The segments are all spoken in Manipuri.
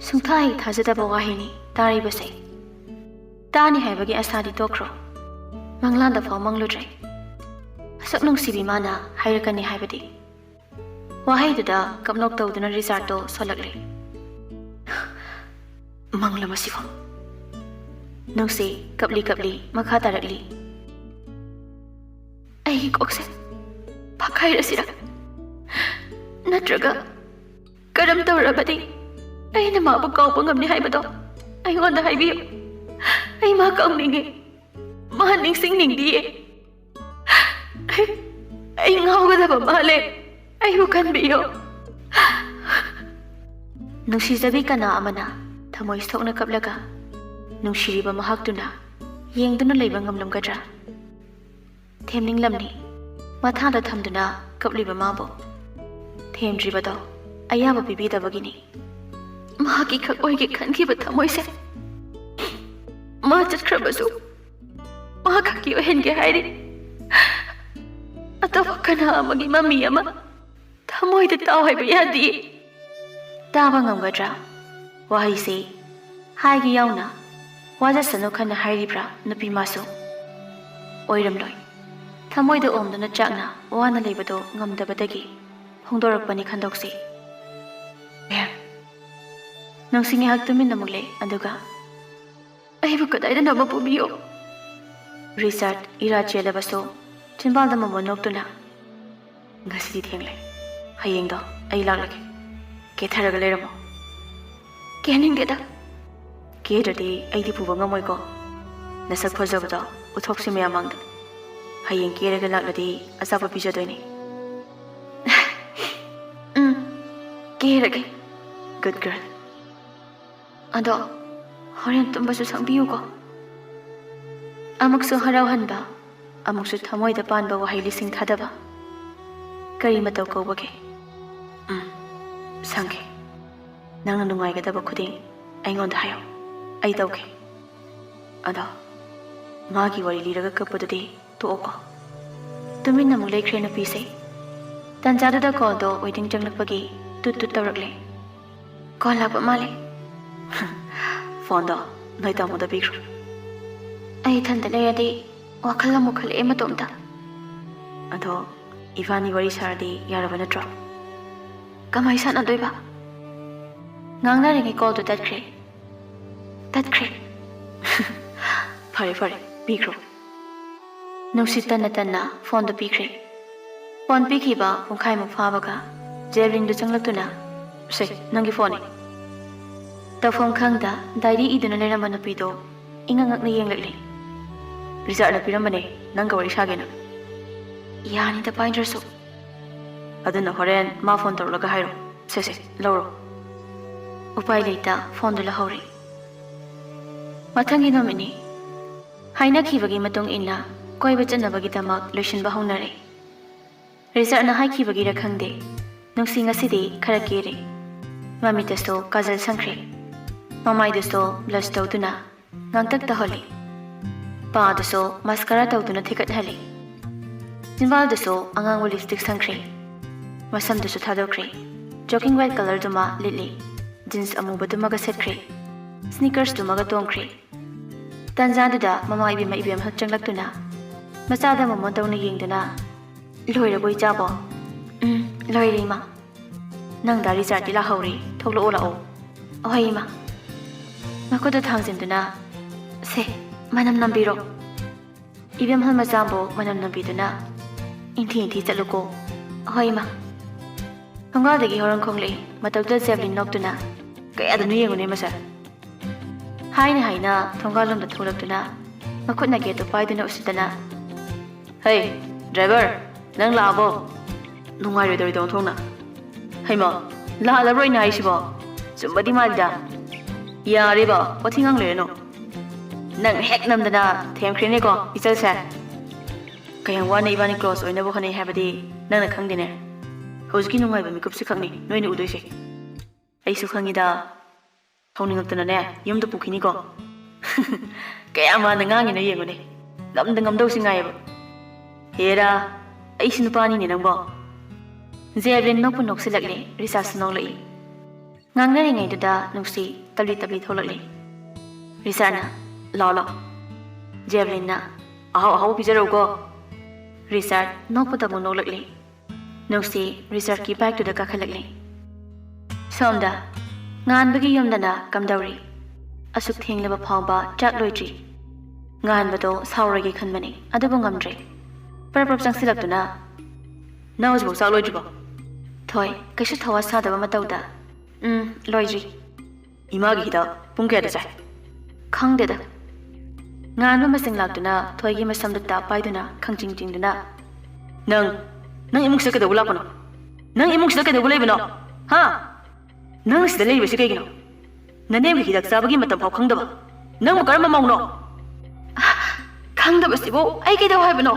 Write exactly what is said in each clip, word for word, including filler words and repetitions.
ꯁꯨꯡꯊꯥ ꯍꯦꯛ ꯊꯥꯖꯗꯕ ꯋꯥꯍꯩꯅꯤ ꯇꯥꯔꯤꯕꯁꯦ꯫ ꯇꯥꯅꯤ ꯍꯥꯏꯕꯒꯤ ꯑꯁꯥꯗꯤ ꯇꯣꯛꯈ꯭ꯔꯣ꯫ ꯃꯪꯂꯥꯟꯗ ꯐꯥꯎ ꯃꯪꯂꯨꯗ꯭ꯔꯦ꯫ ꯑꯁꯨꯛ ꯅꯨꯡꯁꯤꯕꯤ ꯃꯥꯅ ꯍꯥꯏꯔꯛꯀꯅꯤ ꯍꯥꯏꯕꯗꯤ꯫ ꯋꯥꯍꯩꯗꯨꯗ ꯀꯞꯅꯣꯛ ꯇꯧꯗꯨꯅ ꯔꯤꯆꯥꯔꯗꯇꯣ ꯁꯣꯜꯂꯛꯂꯦ꯫ ꯃꯪꯂ ꯃꯁꯤꯐꯥꯎ꯫ ꯅꯨꯡꯁꯤ ꯀꯞꯂꯤ ꯀꯞꯂꯤ ꯃꯈꯥ ꯇꯥꯔꯛꯂꯤ꯫ ꯑꯩꯒꯤ ꯀꯣꯛꯁꯦ ꯐꯛꯈꯥꯏꯔꯁꯤꯔꯥ? ꯅꯠꯇ꯭ꯔꯒ ꯀꯔꯝ ꯇꯧꯔꯕꯗꯤ ꯑꯩꯅ ꯃꯥꯕꯨ ꯀꯥꯎꯕ ꯉꯝꯅꯤ ꯍꯥꯏꯕꯗꯣ ꯑꯩꯉꯣꯟꯗ ꯍꯥꯏꯕꯤꯌꯨ꯫ ꯑꯩ ꯃꯥ ꯀꯥꯎꯅꯤꯡꯉꯤ꯫ ꯃꯥ ꯅꯤꯡꯁꯤꯡꯅꯤꯡꯗꯤꯌꯦ꯫ ꯑꯩ, ꯑꯩ ꯉꯥꯎꯒꯗꯕ ꯃꯥꯜꯂꯦ꯫ ꯑꯩꯕꯨ ꯀꯟꯕꯤꯌꯨ꯫ ꯅꯨꯡꯁꯤꯖꯕꯤ ꯀꯅꯥ ꯑꯃꯅ ꯊꯃꯣꯏ ꯁꯣꯛꯅ ꯀꯞꯂꯒ ꯅꯨꯡꯁꯤꯔꯤꯕ ꯃꯍꯥꯛꯇꯨꯅ ꯌꯦꯡꯗꯨꯅ ꯂꯩꯕ ꯉꯝꯂꯝꯒꯗ꯭ꯔꯥ? ꯊꯦꯝꯅꯤꯡꯂꯝꯅꯤ꯫ ꯃꯊꯥꯗ ꯊꯝꯗꯨꯅ ꯀꯞꯂꯤꯕ ꯃꯥꯕꯨ ꯊꯦꯝꯗ꯭ꯔꯤꯕꯗꯣ ꯑꯌꯥꯕ ꯄꯤꯕꯤꯗꯕꯒꯤꯅꯤ꯫ ꯃꯍꯥꯛꯀꯤ ꯈꯛ ꯑꯣꯏꯒꯦ ꯈꯟꯈꯤꯕ ꯊꯃꯣꯏꯁꯦ ꯃꯥ ꯆꯠꯈ꯭ꯔꯕꯁꯨ ꯃꯍꯥꯛ ꯈꯛꯀꯤ ꯑꯣꯏꯍꯟꯒꯦ ꯍꯥꯏꯔꯤ꯫ ꯑꯇꯣꯞꯄ ꯀꯅꯥ ꯑꯃꯒꯤ ꯃꯃꯤ ꯑꯃ ꯊꯃꯣꯏꯗ ꯇꯥꯎ ꯍꯥꯏꯕ ꯌꯥꯗꯤꯌꯦ꯫ ꯇꯥꯕ ꯉꯝꯒꯗ꯭ꯔꯥ? ꯋꯥꯍꯩꯁꯦ ꯍꯥꯏꯒꯦ ꯌꯥꯎꯅ ꯋꯥꯖꯁꯅꯨ ꯈꯟꯅ ꯍꯥꯏꯔꯤꯕ꯭ꯔꯥ ꯅꯨꯄꯤ ꯃꯥꯁꯨ? ꯑꯣꯏꯔꯝꯂꯣꯏ꯫ ꯊꯃꯣꯏꯗ ꯑꯣꯝꯗꯨꯅ ꯆꯥꯛꯅ ꯋꯥꯅ ꯂꯩꯕꯗꯣ ꯉꯝꯗꯕꯗꯒꯤ ꯐꯣꯡꯗꯣꯔꯛꯄꯅꯤ ꯈꯟꯗꯣꯛꯁꯤ꯫ ꯃꯦꯝ, ꯅꯨꯡꯁꯤ ꯉꯥꯏꯍꯥꯛ ꯇꯨꯃꯤꯟꯅ ꯑꯃꯨꯛ ꯂꯩ, ꯑꯗꯨꯒ ꯑꯩꯕꯨ ꯀꯗꯥꯏꯗꯅꯣ ꯑꯃ ꯄꯨꯕꯤꯌꯨ꯫ ꯔꯤꯆꯥꯔꯗ ꯏꯔꯥ ꯆꯦꯜꯂꯕꯁꯨ ꯆꯤꯟꯕꯥꯜꯗ ꯃꯃꯣꯟ ꯅꯣꯛꯇꯨꯅ, "ꯉꯁꯤꯗꯤ ꯊꯦꯡꯂꯦ꯫ ꯍꯌꯦꯡꯗꯣ ꯑꯩ ꯂꯥꯛꯂꯒꯦ꯫ ꯀꯦꯊꯔꯒ ꯂꯩꯔꯝꯃꯣ꯫" "ꯀꯦꯍꯟꯅꯤꯡꯗꯦꯗ꯫" "ꯀꯦꯗ꯭ꯔꯗꯤ ꯑꯩꯗꯤ ꯄꯨꯕ ꯉꯝꯃꯣꯏꯀꯣ꯫ ꯅꯁꯛ ꯐꯖꯕꯗꯣ ꯎꯠꯊꯣꯛꯁꯤ ꯃꯌꯥꯝ ꯃꯥꯡꯗ꯫ ꯍꯌꯦꯡ ꯀꯦꯔꯒ ꯂꯥꯛꯂꯗꯤ ꯑꯆꯥꯄꯣꯠ ꯄꯤꯖꯗꯣꯏꯅꯦ꯫" "ꯎꯝ, ꯀꯦꯔꯒꯦ꯫ Good girl꯫ ꯑꯗꯣ ꯍꯣꯔꯦꯟ ꯇꯨꯝꯕꯁꯨ ꯁꯪꯕꯤꯌꯨꯀꯣ꯫" ꯑꯃꯨꯛꯁꯨ ꯍꯔꯥꯎꯍꯟꯕ, ꯑꯃꯨꯛꯁꯨ ꯊꯃꯣꯏꯗ ꯄꯥꯟꯕ ꯋꯥꯍꯩ ꯂꯤꯁꯤꯡ ꯊꯥꯗꯕ꯫ "ꯀꯔꯤ ꯃꯇꯧ ꯀꯧꯕꯒꯦ?" "ꯎꯝ, ꯁꯪꯒꯦ꯫ ꯅꯪꯅ ꯅꯨꯡꯉꯥꯏꯒꯗꯕ ꯈꯨꯗꯤꯡ ꯑꯩꯉꯣꯟꯗ ꯍꯥꯏꯌꯣ꯫ ꯑꯩ ꯇꯧꯒꯦ꯫ ꯑꯗꯣ ꯃꯥꯒꯤ ꯋꯥꯔꯤ ꯂꯤꯔꯒ ꯀꯞꯄꯗꯨꯗꯤ ꯇꯣꯛꯑꯣꯀꯣ꯫" ꯇꯨꯃꯤꯟꯅ ꯑꯃꯨꯛ ꯂꯩꯈ꯭ꯔꯦ ꯅꯨꯄꯤꯁꯦ꯫ ꯇꯟꯖꯥꯗꯨꯗ ꯀꯣꯜꯗꯣ ꯋꯦꯇꯤꯡ ꯆꯪꯂꯛꯄꯒꯤ ꯇꯨꯠ ꯇꯨꯠ ꯇꯧꯔꯛꯂꯦ꯫ "ꯀꯣꯜ ꯂꯥꯛꯄ ꯃꯥꯜꯂꯦ꯫ ꯐꯣꯟꯗꯣ ꯅꯣꯏ ꯇꯥꯃꯣꯗ ꯄꯤꯈ꯭ꯔꯣ꯫ ꯑꯩ ꯏꯊꯟꯇ ꯂꯩꯔꯗꯤ ꯋꯥꯈꯜ ꯑꯃꯨꯛ ꯈꯜꯂꯛꯑꯦ ꯃꯇꯣꯝꯇ꯫ ꯑꯗꯣ ꯏꯕꯥꯅꯤ ꯋꯥꯔꯤ ꯁꯥꯔꯗꯤ ꯌꯥꯔꯕ ꯅꯠꯇ꯭ꯔꯣ? ꯀꯃꯥꯏ ꯁꯥꯟꯅꯗꯣꯏꯕ? ꯉꯥꯡꯅꯔꯤꯉꯩ ꯀꯣꯜꯗꯣ ꯇꯠꯈ꯭ꯔꯦ꯫ ꯇꯠꯈ꯭ꯔꯦ꯫ ꯐꯔꯦ, ꯐꯔꯦ, ꯄꯤꯈ꯭ꯔꯣ꯫ ꯅꯨꯡꯁꯤꯠ ꯇꯟꯅ ꯇꯟꯅ ꯐꯣꯟꯗꯨ ꯄꯤꯈ꯭ꯔꯦ꯫ ꯐꯣꯟ ꯄꯤꯈꯤꯕ ꯄꯨꯡꯈꯥꯏꯃꯨꯛ ꯐꯥꯕꯒ ꯖꯦꯕ꯭ꯂꯤꯟꯗꯨ ꯆꯪꯂꯛꯇꯨꯅ, "ꯁꯦ, ꯅꯪꯒꯤ ꯐꯣꯟꯅꯤ꯫" ꯇꯧꯐꯝ ꯈꯪꯗ ꯗꯥꯏꯔꯤ ꯏꯗꯨꯅ ꯂꯩꯔꯝꯕ ꯅꯨꯄꯤꯗꯣ ꯏꯉꯛ ꯉꯛꯅ ꯌꯦꯡꯂꯛꯂꯦ꯫ "ꯔꯤꯆꯥꯔꯗꯅ ꯄꯤꯔꯝꯕꯅꯦ, ꯅꯪꯒ ꯋꯥꯔꯤ ꯁꯥꯒꯦꯅ꯫" "ꯌꯥꯅꯤꯗ ꯄꯥꯏꯗ꯭ꯔꯁꯨ꯫" "ꯑꯗꯨꯅ ꯍꯣꯔꯦꯟ ꯃꯥ ꯐꯣꯟ ꯇꯧꯔꯛꯂꯒ ꯍꯥꯏꯔꯣ꯫ ꯁꯦ, ꯁꯦ, ꯂꯧꯔꯣ꯫" ꯎꯄꯥꯏ ꯂꯩꯇ ꯐꯣꯟꯗꯨ ꯂꯧꯍꯧꯔꯦ꯫ ꯃꯊꯪꯒꯤ ꯅꯨꯃꯤꯠꯅꯤ꯫ ꯍꯥꯏꯅꯈꯤꯕꯒꯤ ꯃꯇꯨꯡ ꯏꯟꯅ ꯀꯣꯏꯕ ꯆꯠꯅꯕꯒꯤꯗꯃꯛ ꯂꯣꯏꯁꯤꯟꯕ ꯍꯧꯅꯔꯦ꯫ ꯔꯤꯆꯥꯔꯗꯅ ꯍꯥꯏꯈꯤꯕꯒꯤꯔ ꯈꯪꯗꯦ, ꯅꯨꯡꯁꯤ ꯉꯁꯤꯗꯤ ꯈꯔ ꯀꯦꯔꯦ꯫ ꯃꯃꯤꯠꯇꯁꯨ ꯀꯥꯖꯜ ꯁꯪꯈ꯭ꯔꯦ꯫ ꯃꯃꯥꯏꯗꯁꯨ ꯕ꯭ꯂꯁ ꯇꯧꯗꯨꯅ ꯉꯥꯡꯇꯛ ꯇꯧꯍꯜꯂꯤ꯫ ꯄꯥꯗꯁꯨ ꯃꯁꯀꯥꯔꯥ ꯇꯧꯗꯨꯅ ꯊꯤꯀꯠꯍꯜꯂꯤ꯫ ꯆꯤꯟꯕꯥꯜꯗꯁꯨ ꯑꯉꯥꯡꯕ ꯂꯤꯞꯁꯇꯤꯛ ꯁꯪꯈ꯭ꯔꯦ꯫ ꯃꯁꯝꯗꯨꯁꯨ ꯊꯥꯗꯣꯛꯈ꯭ꯔꯦ꯫ ꯖꯣꯒꯤꯡ ꯋꯥꯏꯠ ꯀꯂꯔꯗꯨꯃ ꯂꯤꯠꯂꯤ꯫ ꯖꯤꯟꯁ ꯑꯃꯨꯕꯗꯨꯃꯒ ꯁꯦꯠꯈ꯭ꯔꯦ꯫ ꯁ꯭ꯅꯤꯀꯔꯁꯇꯨꯃꯒ ꯇꯣꯡꯈ꯭ꯔꯦ꯫ ꯇꯟꯖꯥꯗꯨꯗ ꯃꯃꯥ ꯏꯕꯦꯝꯃ ꯏꯕꯦꯝꯍꯜ ꯆꯪꯂꯛꯇꯨꯅ ꯃꯆꯥꯗ ꯃꯃꯣꯟ ꯇꯧꯅ ꯌꯦꯡꯗꯨꯅ, "ꯂꯣꯏꯔꯕꯣ ꯏꯆꯥꯕꯣ?" "ꯎꯝ, ꯂꯣꯏꯔꯦ ꯏꯃꯥ꯫" "ꯅꯪ ꯗꯥ ꯔꯤꯆꯥꯔꯗꯇꯤ ꯂꯥꯛꯍꯧꯔꯦ, ꯊꯣꯛꯂꯛꯑꯣ ꯂꯥꯛꯑꯣ꯫" "ꯑꯍꯣꯏ ꯏꯃꯥ꯫" ꯃꯈꯨꯠꯇ ꯊꯥꯡꯖꯤꯟꯗꯨꯅ, "ꯁꯦ, ꯃꯅꯝ ꯅꯝꯕꯤꯔꯣ꯫" ꯏꯕꯦꯝꯍꯜ ꯃꯆꯥꯕꯨ ꯃꯅꯝ ꯅꯝꯕꯤꯗꯨꯅ, "ꯏꯟꯊꯤ ꯏꯟꯊꯤ ꯆꯠꯂꯨꯀꯣ꯫" "ꯑꯍꯣꯏ ꯏꯃꯥ꯫" ꯊꯣꯡꯒꯥꯜꯗꯒꯤ ꯍꯣꯔꯣꯟ ꯈꯣꯡꯂꯛꯏ꯫ ꯃꯇꯧꯗ ꯖꯦꯕ꯭ꯂꯤꯟ ꯅꯣꯛꯇꯨꯅ, "ꯀꯌꯥꯗꯅꯣ ꯌꯦꯡꯉꯨꯅꯦ ꯃꯁꯦ꯫" ꯍꯥꯏꯅ ꯍꯥꯏꯅ ꯊꯣꯡꯒꯥꯜꯂꯣꯝꯗ ꯊꯣꯛꯂꯛꯇꯨꯅ ꯃꯈꯨꯠꯅ ꯒꯦꯠꯇꯨ ꯄꯥꯏꯗꯨꯅ ꯎꯁꯤꯠꯇꯅ, "ꯍꯩ, ꯗ꯭ꯔꯥꯏꯚꯔ, ꯅꯪ ꯂꯥꯛꯑꯕꯣ? ꯅꯨꯡꯉꯥꯏꯔꯣꯏꯗꯧꯔꯤꯗꯣ ꯑꯣꯟꯊꯣꯛꯅ꯫ ꯍꯩꯃꯥ, ꯂꯥꯜꯂꯕ꯭ꯔꯣ ꯑꯩꯅ ꯍꯥꯏꯁꯤꯕꯣ? ꯆꯨꯝꯕꯗꯤ ꯃꯥꯜꯂꯤꯗ꯫ ꯌꯥꯔꯦꯕ, ꯋꯥꯊꯤ ꯉꯥꯡ ꯂꯩꯔꯅꯨ꯫ ꯅꯪ ꯍꯦꯛ ꯅꯝꯗꯅ ꯊꯦꯝꯈ꯭ꯔꯦꯅꯦꯀꯣ, ꯏꯆꯜꯁꯦ꯫ ꯀꯌꯥꯝ ꯋꯥꯅ ꯏꯕꯥꯅꯤ ꯀ꯭ꯂꯣꯁ ꯑꯣꯏꯅꯕ ꯍꯣꯠꯅꯩ ꯍꯥꯏꯕꯗꯤ ꯅꯪꯅ ꯈꯪꯗꯦꯅꯦ꯫ ꯍꯧꯖꯤꯛꯀꯤ ꯅꯨꯡꯉꯥꯏꯕ ꯃꯤꯀꯨꯞꯁꯤ ꯈꯛꯅꯤ ꯅꯣꯏꯅ ꯎꯗꯣꯏꯁꯦ꯫ ꯑꯩꯁꯨ ꯈꯪꯉꯤꯗ꯫ ꯁꯥꯎꯅꯤꯡꯉꯛꯇꯅꯅꯦ, ꯌꯨꯝꯗ ꯄꯨꯈꯤꯅꯤꯀꯣ꯫" ꯀꯌꯥꯝ ꯃꯥꯟꯅ ꯉꯥꯡꯉꯤꯅꯣ ꯌꯦꯡꯉꯨꯅꯦ꯫ ꯉꯝꯗ ꯉꯝꯗꯧꯁꯤ ꯉꯥꯏꯌꯦꯕ꯫ "ꯍꯦꯔꯥ, ꯑꯩꯁꯨ ꯅꯨꯄꯥꯅꯤꯅꯦ ꯅꯪꯕꯣ꯫" ꯖꯦꯕ꯭ꯂꯤꯟ ꯅꯣꯛꯄꯨ ꯅꯣꯛꯁꯤꯜꯂꯛꯂꯦ, ꯔꯤꯆꯥꯔꯗꯁꯨ ꯅꯣꯛꯂꯛꯏ꯫ ꯉꯥꯡꯅꯔꯤꯉꯩꯗꯨꯗ ꯅꯨꯡꯁꯤ ꯇꯞꯂꯤ ꯇꯞꯂꯤ ꯊꯣꯛꯂꯛꯂꯤ꯫ ꯔꯤꯆꯥꯔꯗꯅ, "ꯂꯥꯛꯑꯣ, ꯂꯥꯛꯑꯣ꯫" ꯖꯦꯕꯂꯤꯟꯅ, "ꯑꯍꯥꯎ ꯑꯍꯥꯎꯕ ꯄꯤꯖꯔꯛꯎꯀꯣ꯫" ꯔꯤꯆꯥꯔꯗ ꯅꯣꯛꯄꯗ ꯑꯃꯨꯛ ꯅꯣꯛꯂꯛꯂꯤ꯫ ꯅꯨꯡꯁꯤ ꯔꯤꯆꯥꯔꯗꯀꯤ ꯕꯥꯏꯛꯇꯨꯗ ꯀꯥꯈꯠꯂꯛꯂꯤ꯫ ꯁꯣꯝꯗ ꯉꯥꯟꯕꯒꯤ ꯌꯨꯝꯗꯅ ꯀꯝꯗꯧꯔꯤ? ꯑꯁꯨꯛ ꯊꯦꯡꯂꯕ ꯐꯥꯎꯕ ꯆꯥꯛ ꯂꯣꯏꯗ꯭ꯔꯤ꯫ ꯉꯥꯟꯕꯗꯣ ꯁꯥꯎꯔꯣꯏꯒꯦ ꯈꯟꯕꯅꯤ, ꯑꯗꯨꯕꯨ ꯉꯝꯗ꯭ꯔꯦ꯫ ꯄꯔꯞ ꯄꯔꯞ ꯆꯪꯁꯤꯜꯂꯛꯇꯨꯅ, "ꯅꯪ ꯍꯧꯖꯤꯛꯐꯥꯎ ꯆꯥꯛ ꯂꯣꯏꯗ꯭ꯔꯤꯕꯣ?" ꯊꯣꯏ, ꯀꯩꯁꯨ ꯊꯋꯥ ꯁꯥꯗꯕ ꯃꯇꯧꯗ, "ꯎꯝ, ꯂꯣꯏꯗ꯭ꯔꯤ꯫" "ꯏꯃꯥꯒꯤ ꯍꯤꯗꯥꯛ ꯄꯨꯡ ꯀꯌꯥꯗ ꯆꯥꯏ?" "ꯈꯪꯗꯦꯗ꯫" ꯉꯥꯟꯕ ꯃꯁꯤꯡ ꯂꯥꯛꯇꯨꯅ ꯊꯣꯏꯒꯤ ꯃꯁꯝꯗ ꯇꯥꯞ ꯄꯥꯏꯗꯨꯅ ꯈꯪꯆꯤꯡ ꯆꯤꯡꯗꯨꯅ, "ꯅꯪ, ꯅꯪ ꯏꯃꯨꯡꯁꯤꯗ ꯀꯩꯗꯧꯕ ꯂꯥꯛꯄꯅꯣ? ꯅꯪ ꯏꯃꯨꯡꯁꯤꯗ ꯀꯩꯗꯧꯕ ꯂꯩꯕꯅꯣ? ꯍꯥ? ꯅꯪ ꯁꯤꯗ ꯂꯩꯔꯤꯕꯁꯤ ꯀꯩꯒꯤꯅꯣ? ꯅꯅꯦꯝꯒꯤ ꯍꯤꯗꯥꯛ ꯆꯥꯕꯒꯤ ꯃꯇꯝ ꯐꯥꯎ ꯈꯪꯗꯕ? ꯅꯪꯕꯨ ꯀꯔꯝꯕ ꯃꯧꯅꯣ?" "ꯈꯪꯗꯕꯁꯤꯕꯨ ꯑꯩ ꯀꯩꯗꯧ ꯍꯥꯏꯕꯅꯣ?"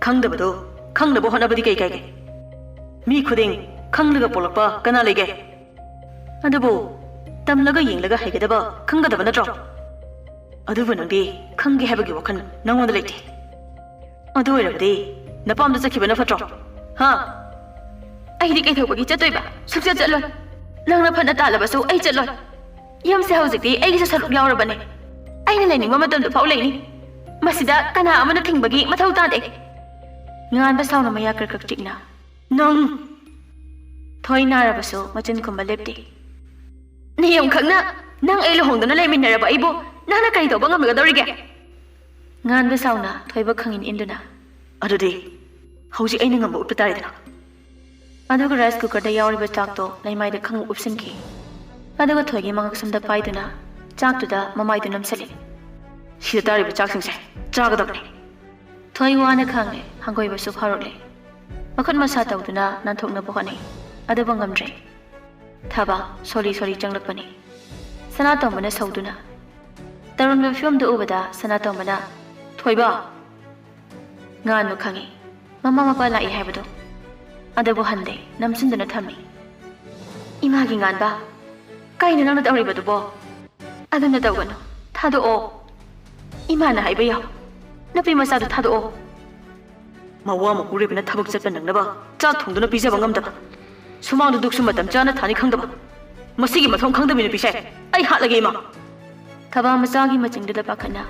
"ꯈꯪꯗꯕꯗꯣ ꯈꯪꯅꯕ ꯍꯣꯠꯅꯕꯗꯤ ꯀꯩ ꯀꯥꯏꯒꯦ? ꯃꯤ ꯈꯨꯗꯤꯡ ꯈꯪꯂꯒ ꯄꯣꯛꯂꯛꯄ ꯀꯅꯥ ꯂꯩꯒꯦ? ꯑꯗꯨꯕꯨ ꯇꯝꯂꯒ ꯌꯦꯡꯂꯒ ꯍꯩꯒꯗꯕ, ꯈꯪꯒꯗꯕ ꯅꯠꯇ꯭ꯔꯣ? ꯑꯗꯨꯕꯨ ꯅꯪꯗꯤ ꯈꯪꯒꯦ ꯍꯥꯏꯕꯒꯤ ꯋꯥꯈꯜ ꯅꯪꯉꯣꯟꯗ ꯂꯩꯇꯦ꯫ ꯑꯗꯨ ꯑꯣꯏꯔꯕꯗꯤ ꯅꯄꯥꯝꯗ ꯆꯠꯈꯤꯕꯅ ꯐꯠꯇ꯭ꯔꯣ? ꯍꯥ?" "ꯑꯩꯗꯤ ꯀꯩꯗꯧꯕꯒꯤ ꯆꯠꯇꯣꯏꯕ? ꯁꯨꯡꯆꯠ ꯆꯠꯂꯣꯏ꯫ ꯅꯪꯅ ꯐꯅ ꯇꯥꯜꯂꯕꯁꯨ ꯑꯩ ꯆꯠꯂꯣꯏ꯫ ꯌꯨꯝꯁꯦ ꯍꯧꯖꯤꯛꯇꯤ ꯑꯩꯒꯤꯁꯨ ꯁꯔꯨꯛ ꯌꯥꯎꯔꯕꯅꯦ꯫ ꯑꯩꯅ ꯂꯩꯅꯤꯡꯕ ꯃꯇꯝꯗ ꯐꯥꯎ ꯂꯩꯅꯤ꯫ ꯃꯁꯤꯗ ꯀꯅꯥ ꯑꯃꯅ ꯊꯤꯡꯕꯒꯤ ꯃꯊꯧ ꯇꯥꯗꯦ꯫" ꯉꯥꯟꯕ ꯁꯥꯎꯅ ꯃꯌꯥ ꯀ꯭ꯔꯛ ꯀ꯭ꯔꯛ ꯆꯤꯛꯅ, "ꯅꯪ!" ꯊꯣꯏ ꯅꯥꯔꯕꯁꯨ ꯃꯆꯤꯟ ꯈꯨꯝꯕ ꯂꯦꯞꯇꯦ꯫ "ꯅꯤꯌꯝ ꯈꯪꯅ ꯅꯪ ꯑꯩ ꯂꯨꯍꯣꯡꯗꯅ ꯂꯩꯃꯤꯟꯅꯔꯕ ꯑꯩꯕꯨ ꯅꯪꯅ ꯀꯔꯤ ꯇꯧꯕ ꯉꯝꯒꯗꯧꯔꯤꯒꯦ?" ꯉꯥꯟꯕ ꯁꯥꯎꯅ ꯊꯣꯏꯕ ꯈꯪꯏꯟ ꯏꯟꯗꯨꯅ, "ꯑꯗꯨꯗꯤ ꯍꯧꯖꯤꯛ ꯑꯩꯅ ꯉꯝꯕ ꯎꯠꯄ ꯇꯥꯔꯦꯗꯅ꯫" ꯑꯗꯨꯒ ꯔꯥꯏꯁ ꯀꯨꯀꯔꯗ ꯌꯥꯎꯔꯤꯕ ꯆꯥꯛꯇꯣ ꯂꯩꯃꯥꯏꯗ ꯈꯪꯎꯞ ꯎꯞꯁꯤꯟꯈꯤ꯫ ꯑꯗꯨꯒ ꯊꯣꯏꯒꯤ ꯃꯉꯛꯁꯝꯗ ꯄꯥꯏꯗꯨꯅ ꯆꯥꯛꯇꯨꯗ ꯃꯃꯥꯏꯗꯨ ꯅꯝꯁꯤꯜꯂꯤ꯫ "ꯁꯤꯗ ꯇꯥꯔꯤꯕ ꯆꯥꯛꯁꯤꯡꯁꯦ ꯆꯥꯒꯗꯕꯅꯤ꯫" ꯊꯣꯏ ꯋꯥꯅ ꯈꯥꯡꯂꯦ, ꯍꯪꯒꯣꯏꯕꯁꯨ ꯐꯥꯎꯔꯛꯂꯦ꯫ ꯃꯈꯨꯠ ꯃꯁꯥ ꯇꯧꯗꯨꯅ ꯅꯥꯟꯊꯣꯛꯅꯕ ꯍꯣꯠꯅꯩ, ꯑꯗꯨꯕꯨ ꯉꯝꯗ꯭ꯔꯦ꯫ ꯊꯕꯥ ꯁꯣꯔꯤ ꯁꯣꯔꯤ ꯆꯪꯂꯛꯄꯅꯤ꯫ ꯁꯅꯥꯇꯣꯝꯕꯅ ꯁꯧꯗꯨꯅ꯫ ꯇꯔꯨꯟꯒꯤ ꯐꯤꯕꯝꯗꯨ ꯎꯕꯗ ꯁꯅꯥꯇꯣꯝꯕꯅ, "ꯊꯣꯏꯕ!" ꯉꯥꯟꯕ ꯈꯪꯏ꯫ ꯃꯃꯥ ꯃꯄꯥ ꯂꯥꯛꯏ ꯍꯥꯏꯕꯗꯣ꯫ ꯑꯗꯨꯕꯨ ꯍꯟꯗꯦ, ꯅꯝꯁꯤꯟꯗꯨꯅ ꯊꯝꯃꯤ꯫ "ꯏꯃꯥꯒꯤ ꯉꯥꯟꯕ, ꯀꯩꯅꯣ ꯅꯪꯅ ꯇꯧꯔꯤꯕꯗꯨꯕꯣ? ꯑꯗꯨꯅ ꯇꯧꯒꯅꯨ꯫ ꯊꯥꯗꯣꯛꯑꯣ꯫ ꯏꯃꯥꯅ ꯍꯥꯏꯕ ꯌꯥꯎ꯫ ꯅꯨꯄꯤ ꯃꯆꯥꯗꯨ ꯊꯥꯗꯣꯛꯑꯣ꯫" ꯃꯋꯥ ꯃꯄꯨꯔꯣꯏꯕꯅ ꯊꯕꯛ ꯆꯠꯄ ꯅꯪꯅꯕ ꯆꯥꯛ ꯊꯣꯡꯗꯨꯅ ꯄꯤꯖꯕ ꯉꯝꯗꯕ, ꯁꯨꯃꯥꯡꯗ ꯗꯨꯛꯁꯨ ꯃꯇꯝ ꯆꯥꯅ ꯊꯥꯅꯤ ꯈꯪꯗꯕ, ꯃꯁꯤꯒꯤ ꯃꯊꯣꯡ ꯈꯪꯗꯕꯤ ꯅꯨꯄꯤꯁꯦ ꯑꯩ ꯍꯥꯠꯂꯒꯦ, ꯏꯃꯥ꯫ ꯊꯕꯥ ꯃꯆꯥꯒꯤ ꯃꯆꯤꯡꯗꯨꯗ ꯄꯥꯈꯠꯅ,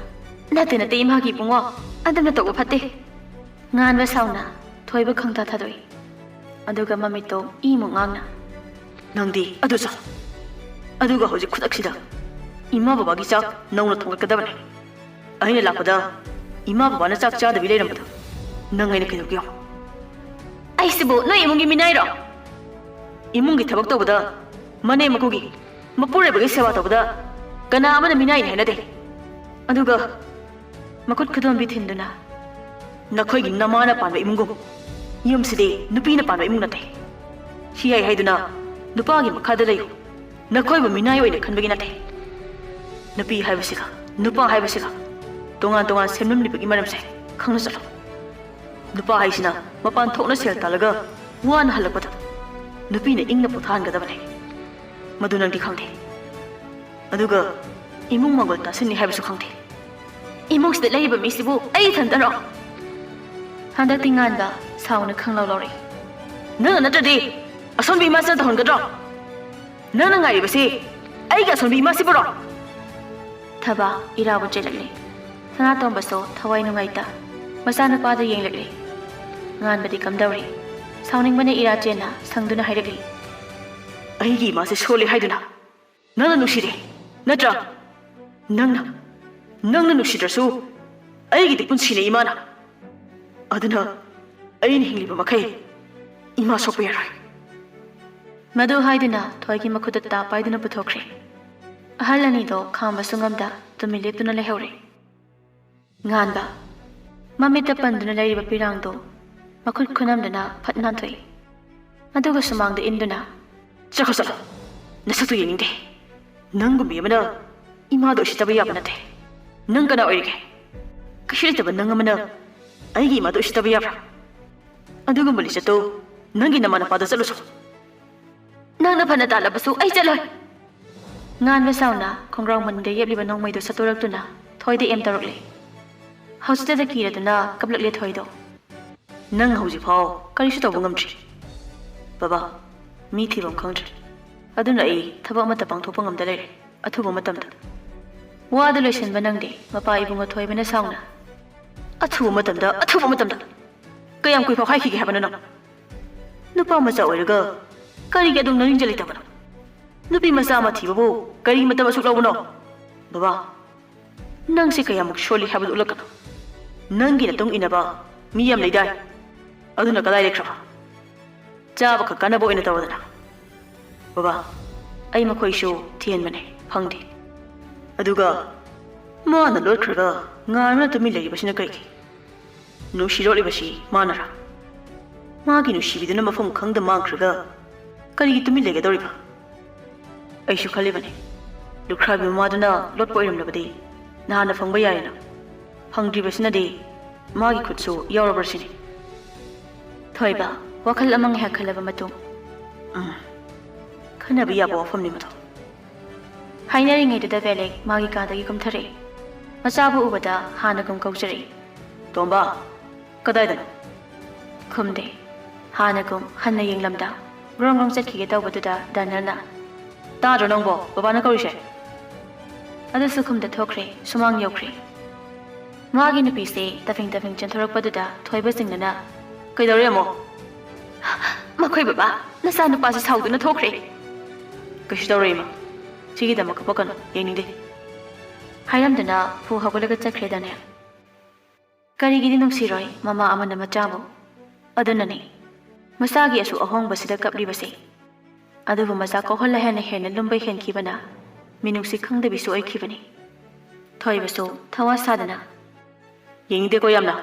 "ꯅꯠꯇꯦ, ꯅꯠꯇꯦ, ꯏꯃꯥꯒꯤ ꯏꯕꯨꯡꯉꯣ, ꯑꯗꯨꯝꯅ ꯇꯧꯕ ꯐꯠꯇꯦ꯫" ꯉꯥꯟꯕ ꯁꯥꯎꯅ ꯊꯣꯏꯕ ꯈꯪꯊꯥ ꯊꯥꯗꯣꯛꯏ꯫ ꯑꯗꯨꯒ ꯃꯃꯤꯠꯇꯣ ꯏꯃꯨꯛ ꯉꯥꯡꯅ, "ꯅꯪꯗꯤ ꯑꯗꯨ ꯆꯥꯎ, ꯑꯗꯨꯒ ꯍꯧꯖꯤꯛ ꯈꯨꯗꯛꯁꯤꯗ ꯏꯃꯥ ꯕꯕꯥꯒꯤ ꯆꯥꯛ ꯅꯧꯅ ꯊꯣꯡꯒꯠꯀꯗꯕꯅꯦ꯫ ꯑꯩꯅ ꯂꯥꯛꯄꯗ ꯏꯃꯥ ꯕꯕꯥꯅ ꯆꯥꯛ ꯆꯥꯗꯕꯤ ꯂꯩꯔꯝꯕꯗꯣ ꯅꯪ ꯑꯩꯅ ꯀꯩꯗꯧꯒꯦ ꯌꯦꯡꯉꯣ꯫" "ꯑꯩꯁꯤꯕꯨ ꯅꯣꯏ ꯏꯃꯨꯡꯒꯤ ꯃꯤꯅꯥꯏꯔꯣ? ꯏꯃꯨꯡꯒꯤ ꯊꯕꯛ ꯇꯧꯕꯗ ꯃꯅꯦꯝ ꯃꯀꯨꯒꯤ, ꯃꯄꯨꯔꯣꯏꯕꯒꯤ ꯁꯦꯕꯥ ꯇꯧꯕꯗ ꯀꯅꯥ ꯑꯃꯅ ꯃꯤꯅꯥꯏꯅꯤ ꯍꯥꯏꯅꯗꯦ꯫ ꯑꯗꯨꯒ ꯃꯈꯨꯠ ꯈꯨꯗꯣꯝꯕꯤ ꯊꯤꯟꯗꯨꯅ, ꯅꯈꯣꯏꯒꯤ ꯅꯃꯥꯅ ꯄꯥꯟꯕ ꯏꯃꯨꯡꯒꯨꯝ ꯌꯨꯝꯁꯤꯗꯤ ꯅꯨꯄꯤꯅ ꯄꯥꯟꯕ ꯏꯃꯨꯡ ꯅꯠꯇꯦ꯫ ꯁꯤ ꯍꯥꯏ ꯍꯥꯏꯗꯨꯅ ꯅꯨꯄꯥꯒꯤ ꯃꯈꯥꯗ ꯂꯩꯌꯨ꯫ ꯅꯈꯣꯏꯕꯨ ꯃꯤꯅꯥꯏ ꯑꯣꯏꯅ ꯈꯟꯕꯒꯤ ꯅꯠꯇꯦ꯫" ꯅꯨꯄꯤ ꯍꯥꯏꯕꯁꯤꯒ ꯅꯨꯄꯥ ꯍꯥꯏꯕꯁꯤꯒ ꯇꯣꯉꯥꯟ ꯇꯣꯉꯥꯟ ꯁꯦꯝꯂꯝꯂꯤꯕꯒꯤ ꯃꯔꯝꯁꯦ ꯈꯪꯅ ꯆꯠꯂꯣ꯫ ꯅꯨꯄꯥ ꯍꯥꯏꯁꯤꯅ ꯃꯄꯥꯟ ꯊꯣꯛꯅ ꯁꯦꯜ ꯇꯥꯜꯂꯒ ꯋꯥꯅ ꯍꯜꯂꯛꯄꯗ ꯅꯨꯄꯤꯅ ꯏꯪꯅ ꯄꯣꯊꯥꯍꯟꯒꯗꯕꯅꯦ꯫ ꯃꯗꯨ ꯅꯪꯗꯤ ꯈꯪꯗꯦ꯫ ꯑꯗꯨꯒ ꯏꯃꯨꯡ ꯃꯪꯒꯣꯜ ꯇꯥꯁꯤꯟꯅꯤ ꯍꯥꯏꯕꯁꯨ ꯈꯪꯗꯦ꯫ ꯏꯃꯨꯡꯁꯤꯗ ꯂꯩꯔꯤꯕ ꯃꯤꯁꯤꯕꯨ ꯑꯩ ꯏꯊꯟꯇꯔꯣ? ꯍꯟꯗꯛꯇꯤ ꯉꯥꯟꯕ ꯁꯥꯎꯅ ꯈꯪꯂꯥꯎ ꯂꯥꯎꯔꯛꯏ꯫ "ꯅꯪꯅ ꯅꯠꯇ꯭ꯔꯗꯤ ꯑꯁꯣꯟꯕꯤ ꯏꯃꯥꯁꯤꯅ ꯇꯧꯍꯟꯒꯗ꯭ꯔꯣ? ꯅꯪꯅ ꯉꯥꯏꯔꯤꯕꯁꯤ ꯑꯩꯒꯤ ꯑꯁꯣꯟꯕꯤ ꯏꯃꯥꯁꯤꯕꯨꯔꯣ?" ꯊꯕꯥ ꯏꯔꯥꯕꯨ ꯆꯦꯜꯂꯛꯂꯦ꯫ ꯁꯅꯥꯇꯣꯝꯕꯁꯨ ꯊꯋꯥꯏ ꯅꯨꯡꯉꯥꯏꯇ ꯃꯆꯥꯅꯨꯄꯥꯗ ꯌꯦꯡꯂꯛꯂꯦ꯫ ꯉꯥꯟꯕꯗꯤ ꯀꯝꯗꯧꯔꯤ? ꯁꯥꯎꯅꯤꯡꯕꯅ ꯏꯔꯥ ꯆꯦꯟꯅ ꯁꯪꯗꯨꯅ ꯍꯥꯏꯔꯛꯂꯤ꯫ "ꯑꯩꯒꯤ ꯏꯃꯥꯁꯦ ꯁꯣꯜꯂꯤ ꯍꯥꯏꯗꯨꯅ ꯅꯪꯅ ꯅꯨꯡꯁꯤꯗꯦ, ꯅꯠꯇ꯭ꯔꯥ? ꯅꯪꯅ, ꯅꯪꯅ ꯅꯨꯡꯁꯤꯗ꯭ꯔꯁꯨ ꯑꯩꯒꯤꯗꯤ ꯄꯨꯟꯁꯤꯅꯦ ꯏꯃꯥꯅ꯫ ꯑꯗꯨꯅ ꯑꯩꯅ ꯍꯤꯡꯂꯤꯕ ꯃꯈꯩ ꯏꯃꯥ ꯁꯣꯛꯄ ꯌꯥꯔꯣꯏ꯫" ꯃꯗꯨ ꯍꯥꯏꯗꯨꯅ ꯊꯣꯏꯒꯤ ꯃꯈꯨꯠꯇ ꯇꯥ ꯄꯥꯏꯗꯨꯅ ꯄꯨꯊꯣꯛꯈ꯭ꯔꯦ꯫ ꯑꯍꯜ ꯑꯅꯤꯗꯣ ꯈꯥꯝꯕꯁꯨ ꯉꯝꯗ ꯇꯨꯃꯤꯟ ꯂꯦꯞꯇꯨꯅ ꯂꯩꯍꯧꯔꯦ꯫ ꯉꯥꯟꯕ ꯃꯃꯤꯠꯇ ꯄꯟꯗꯨꯅ ꯂꯩꯔꯤꯕ ꯄꯤꯔꯥꯡꯗꯨ ꯃꯈꯨꯠ ꯈꯨꯅꯝꯗꯨꯅ ꯐꯠ ꯅꯥꯟꯊꯣꯛꯏ꯫ ꯑꯗꯨꯒ ꯁꯨꯃꯥꯡꯗ ꯏꯟꯗꯨꯅ, "ꯆꯠꯈ꯭ꯔꯣ, ꯆꯠꯂꯣ꯫ ꯅꯁꯛꯇꯨ ꯌꯦꯡꯅꯤꯡꯗꯦ꯫ ꯅꯪꯒꯨꯝꯕꯤ ꯑꯃꯅ ꯏꯃꯥꯗ ꯎꯁꯤꯠꯇꯕ ꯌꯥꯕ ꯅꯠꯇꯦ꯫ ꯅꯪ ꯀꯅꯥ ꯑꯣꯏꯔꯤꯒꯦ? ꯀꯩꯁꯨ ꯂꯩꯇꯕ ꯅꯪ ꯑꯃꯅ ꯑꯩꯒꯤ ꯏꯃꯥꯗ ꯎꯁꯤꯠꯇꯕ ꯌꯥꯕ꯭ꯔꯥ? ꯑꯗꯨꯒꯨꯝꯕ ꯂꯤꯆꯠꯇꯨ ꯅꯪꯒꯤ ꯅꯃꯥ ꯅꯄꯥꯗ ꯆꯠꯂꯨꯆꯣ꯫" "ꯅꯪꯅ ꯐꯅ ꯇꯥꯜꯂꯕꯁꯨ ꯑꯩ ꯆꯠꯂꯣꯏ꯫" ꯉꯥꯟꯕ ꯁꯥꯎꯅ ꯈꯣꯡꯒ꯭ꯔꯥꯎ ꯃꯅꯤꯡꯗ ꯌꯦꯞꯂꯤꯕ ꯅꯣꯡꯃꯩꯗꯨ ꯁꯠꯇꯣꯔꯛꯇꯨꯅ ꯊꯣꯏꯗ ꯑꯦꯝ ꯇꯧꯔꯛꯂꯦ꯫ ꯍꯧꯖꯤꯛꯇꯗ ꯀꯤꯔꯗꯨꯅ ꯀꯞꯂꯛꯂꯦ ꯊꯣꯏꯗꯣ꯫ "ꯅꯪ ꯍꯧꯖꯤꯛꯐꯥꯎ ꯀꯔꯤꯁꯨ ꯇꯧꯕ ꯉꯝꯗ꯭ꯔꯤ꯫ ꯕꯕꯥ, ꯃꯤ ꯊꯤꯐꯝ ꯈꯪꯗ꯭ꯔꯦ꯫ ꯑꯗꯨꯅ ꯑꯩ ꯊꯕꯛ ꯑꯃꯠꯇ ꯄꯥꯡꯊꯣꯛꯄ ꯉꯝꯗ ꯂꯩꯔꯦ ꯑꯊꯨꯕ ꯃꯇꯝꯗ꯫ ꯋꯥꯗꯨ ꯂꯣꯏꯁꯤꯟꯕ ꯅꯪꯗꯦ, ꯃꯄꯥ ꯏꯕꯨꯡꯉꯣ ꯊꯣꯏꯕꯅ ꯁꯥꯎꯅ꯫ "ꯑꯊꯨꯕ ꯃꯇꯝꯗ, ꯑꯊꯨꯕ ꯃꯇꯝꯗ? ꯀꯌꯥꯝ ꯀꯨꯏꯐꯥꯎ ꯍꯥꯏꯈꯤꯒꯦ ꯍꯥꯏꯕꯅꯣ ꯅꯪ? ꯅꯨꯄꯥ ꯃꯆꯥ ꯑꯣꯏꯔꯒ ꯀꯔꯤꯒꯤ ꯑꯗꯨꯝ ꯅꯅꯤꯡꯖ ꯂꯩꯇꯕꯅꯣ? ꯅꯨꯄꯤ ꯃꯆꯥ ꯑꯃ ꯊꯤꯕꯕꯨ ꯀꯔꯤ ꯃꯇꯝ ꯑꯁꯨꯛ ꯂꯧꯕꯅꯣ?" "ꯕꯕꯥ, ꯅꯪꯁꯦ ꯀꯌꯥꯃꯨꯛ ꯁꯣꯜꯂꯤ ꯍꯥꯏꯕꯗꯨ ꯎꯠꯂꯛꯀꯅꯨ꯫ ꯅꯪꯒꯤ ꯅꯇꯨꯡ ꯏꯟꯅꯕ ꯃꯤ ꯌꯥꯝ ꯂꯩꯗꯥꯏ? ꯑꯗꯨꯅ ꯀꯗꯥꯏ ꯂꯩꯈ꯭ꯔꯕ? ꯆꯥꯕꯈꯛ ꯀꯥꯟꯅꯕ ꯑꯣꯏꯅ ꯇꯧꯔꯗꯅ꯫ ꯕꯕꯥ, ꯑꯩ ꯃꯈꯣꯏꯁꯨ ꯊꯤꯍꯟꯕꯅꯦ, ꯐꯪꯗꯦ꯫ ꯑꯗꯨꯒ ꯃꯥꯅ ꯂꯣꯠꯈ꯭ꯔꯒ ꯉꯥꯏꯔꯝꯅ ꯇꯨꯃꯤꯟ ꯂꯩꯔꯤꯕꯁꯤꯅ ꯀꯔꯤꯒꯤ? ꯅꯨꯡꯁꯤ ꯂꯣꯠꯂꯤꯕꯁꯤ ꯃꯥꯅꯔꯥ? ꯃꯥꯒꯤ ꯅꯨꯡꯁꯤꯕꯤꯗꯨꯅ ꯃꯐꯝ ꯈꯪꯗ ꯃꯥꯡꯈ꯭ꯔꯒ ꯀꯔꯤꯒꯤ ꯇꯨꯃꯤꯟ ꯂꯩꯒꯗꯧꯔꯤꯕ?" ꯑꯩꯁꯨ ꯈꯜꯂꯤꯕꯅꯤ, ꯂꯨꯈ꯭ꯔꯥꯕꯤ ꯃꯃꯥꯗꯨꯅ ꯂꯣꯠꯄ ꯑꯣꯏꯔꯝꯂꯕꯗꯤ ꯅꯍꯥꯟꯅ ꯐꯪꯕ ꯌꯥꯔꯦꯅ꯫ ꯐꯪꯗ꯭ꯔꯤꯕꯁꯤꯅꯗꯤ ꯃꯥꯒꯤ ꯈꯨꯠꯁꯨ ꯌꯥꯎꯔꯕ꯭ꯔꯥ ꯁꯤꯅꯤ꯫ ꯊꯣꯏꯕ, ꯋꯥꯈꯜ ꯑꯃ ꯉꯥꯏꯍꯥꯛ ꯈꯜꯂꯕ ꯃꯇꯨꯡ, "ꯎꯝ, ꯈꯟꯅꯕ ꯌꯥꯕ ꯋꯥꯐꯝꯅꯤ ꯃꯗꯨ"꯫ ꯍꯥꯏꯅꯔꯤꯉꯩꯗꯨꯗ ꯕꯦꯂꯦꯛ ꯃꯥꯒꯤ ꯀꯥꯗꯒꯤ ꯀꯨꯝꯊꯔꯛꯏ꯫ ꯃꯆꯥꯕꯨ ꯎꯕꯗ ꯍꯥꯟꯅꯒꯨꯝ ꯀꯧꯖꯔꯛꯏ꯫ "ꯇꯣꯝꯕ, ꯀꯗꯥꯏꯗꯅꯣ?" ꯈꯨꯝꯗꯦ꯫ ꯍꯥꯟꯅꯒꯨꯝ ꯍꯟꯅ ꯌꯦꯡꯂꯝꯗ ꯒ꯭ꯔꯣꯡ ꯒ꯭ꯔꯣꯡ ꯆꯠꯈꯤꯒꯦ ꯇꯧꯕꯗꯨꯗ ꯗꯥꯅꯤꯌꯦꯜꯅ, "ꯇꯥꯗ꯭ꯔꯣ ꯅꯪꯕꯣ, ꯕꯕꯥꯅ ꯀꯧꯔꯤꯁꯦ?" ꯑꯗꯨꯁꯨ ꯈꯨꯝꯗ ꯊꯣꯛꯈ꯭ꯔꯦ꯫ ꯁꯨꯃꯥꯡ ꯌꯧꯈ꯭ꯔꯦ꯫ ꯃꯥꯒꯤ ꯅꯨꯄꯤꯁꯦ ꯇꯐꯤꯡ ꯇꯐꯤꯡ ꯆꯦꯟꯊꯣꯔꯛꯄꯗꯨꯗ ꯊꯣꯏꯕ ꯆꯤꯡꯅꯅ, "ꯀꯩꯗꯧꯔꯦ ꯑꯃꯨꯛ?" "ꯃꯈꯣꯏ ꯕꯕꯥ, ꯅꯆꯥ ꯅꯨꯄꯥꯁꯦ ꯁꯥꯎꯗꯨꯅ ꯊꯣꯛꯈ꯭ꯔꯦ"꯫ "ꯀꯩꯁꯨ ꯇꯧꯔꯣꯏ ꯏꯃꯥ, ꯁꯤꯒꯤꯗꯃꯛ ꯀꯞꯄꯛꯀꯅꯨ, ꯌꯦꯡꯅꯤꯡꯗꯦ"꯫ ꯍꯥꯏꯔꯝꯗꯨꯅ ꯐꯨ ꯍꯧꯒꯠꯂꯒ ꯆꯠꯈ꯭ꯔꯦ ꯗꯥꯅꯤꯌꯦꯜ꯫ ꯀꯔꯤꯒꯤꯗꯤ ꯅꯨꯡꯁꯤꯔꯣꯏ ꯃꯃꯥ ꯑꯃꯅ ꯃꯆꯥꯕꯨ? ꯑꯗꯨꯅꯅꯤ ꯃꯆꯥꯒꯤ ꯑꯁꯨꯛ ꯑꯍꯣꯡꯕꯁꯤꯗ ꯀꯞꯂꯤꯕꯁꯦ꯫ ꯑꯗꯨꯕꯨ ꯃꯆꯥ ꯀꯣꯛꯍꯜꯂ ꯍꯦꯟꯅ ꯍꯦꯟꯅ ꯂꯨꯝꯕ ꯍꯦꯟꯈꯤꯕꯅ ꯃꯤꯅꯨꯡꯁꯤ ꯈꯪꯗꯕꯤꯁꯨ ꯑꯣꯏꯈꯤꯕꯅꯤ꯫ ꯊꯣꯏꯕꯁꯨ ꯊꯋꯥ ꯁꯥꯗꯅ, "ꯌꯦꯡꯅꯤꯡꯗꯦꯀꯣ ꯌꯥꯝꯅ꯫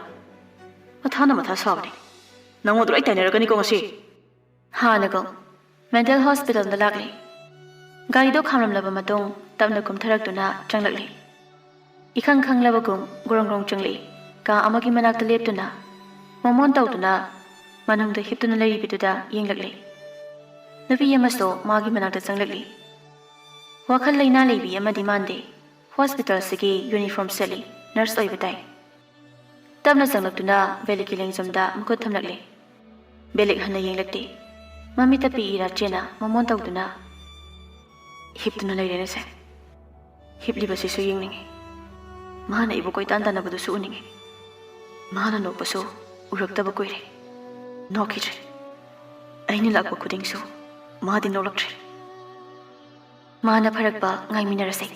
ꯃꯊꯥꯅ ꯃꯊꯥ ꯁꯥꯕꯅꯤ꯫ ꯅꯪꯉꯣꯟꯗ ꯂꯣꯏ ꯇꯥꯏꯅꯔꯛꯀꯅꯤꯀꯣ ꯉꯁꯤ"꯫ ꯍꯥꯟꯅꯒꯨꯝ ꯃꯦꯟꯇꯦꯜ ꯍꯣꯁꯄꯤꯇꯥꯜꯗ ꯂꯥꯛꯂꯦ꯫ ꯒꯥꯔꯤꯗꯣ ꯈꯥꯝꯂꯝꯂꯕ ꯃꯇꯨꯡ ꯇꯞꯅ ꯀꯨꯝꯊꯔꯛꯇꯨꯅ ꯆꯪꯂꯛꯂꯦ꯫ ꯏꯈꯪ ꯈꯪꯂꯕꯒꯨꯝ ꯒ꯭ꯔꯣꯡ ꯒ꯭ꯔꯣꯡ ꯆꯪꯂꯛꯏ꯫ ꯀꯥ ꯑꯃꯒꯤ ꯃꯅꯥꯛꯇ ꯂꯦꯞꯇꯨꯅ ꯃꯣꯃꯣꯟ ꯇꯧꯗꯨꯅ ꯃꯅꯨꯡꯗ ꯍꯤꯞꯇꯨꯅ ꯂꯩꯔꯤꯕꯗꯨꯗ ꯌꯦꯡꯂꯛꯂꯦ꯫ ꯅꯨꯄꯤ ꯑꯃꯁꯨ ꯃꯥꯒꯤ ꯃꯅꯥꯛꯇ ꯆꯪꯂꯛꯂꯤ꯫ ꯋꯥꯈꯜ ꯂꯩꯅꯥ ꯂꯩꯕꯤ ꯑꯃꯗꯤ ꯃꯥꯟꯗꯦ꯫ ꯍꯣꯁꯄꯤꯇꯥꯜꯁꯤꯒꯤ ꯌꯨꯅꯤꯐꯣꯔꯝ ꯁꯦꯠꯂꯤ, ꯅꯔꯁ ꯑꯣꯏꯕ ꯇꯥꯏ꯫ ꯇꯞꯅ ꯆꯪꯂꯛꯇꯨꯅ ꯕꯦꯂꯤꯛꯀꯤ ꯂꯦꯡꯖꯨꯝꯗ ꯃꯈꯨꯠ ꯊꯝꯂꯛꯂꯦ꯫ ꯕꯦꯂꯤꯛ ꯍꯟꯅ ꯌꯦꯡꯂꯛꯇꯦ꯫ ꯃꯃꯤꯠꯇ ꯄꯤꯛꯏꯔꯥ ꯆꯦꯅ ꯃꯃꯣꯟ ꯇꯧꯗꯨꯅ ꯍꯤꯞꯇꯨꯅ ꯂꯩꯔꯦꯅꯦꯁꯦ꯫ ꯍꯤꯞꯂꯤꯕꯁꯤꯁꯨ ꯌꯦꯡꯅꯤꯡꯉꯤ꯫ ꯃꯥꯅ ꯑꯩꯕꯨ ꯀꯣꯏꯇꯥꯟ ꯇꯥꯟꯅꯕꯗꯨꯁꯨ ꯎꯅꯤꯡꯉꯤ꯫ ꯃꯥꯅ ꯅꯣꯛꯄꯁꯨ ꯎꯔꯛꯇꯕ ꯀꯨꯏꯔꯦ꯫ ꯅꯣꯛꯈꯤꯗ꯭ꯔꯦ꯫ ꯑꯩꯅ ꯂꯥꯛꯄ ꯈꯨꯗꯤꯡꯁꯨ ꯃꯥꯗꯤ ꯅꯣꯛꯂꯛꯇ꯭ꯔꯦ꯫ ꯃꯥꯅ ꯐꯔꯛꯄ ꯉꯥꯏꯃꯤꯟꯅꯔꯁꯦ꯫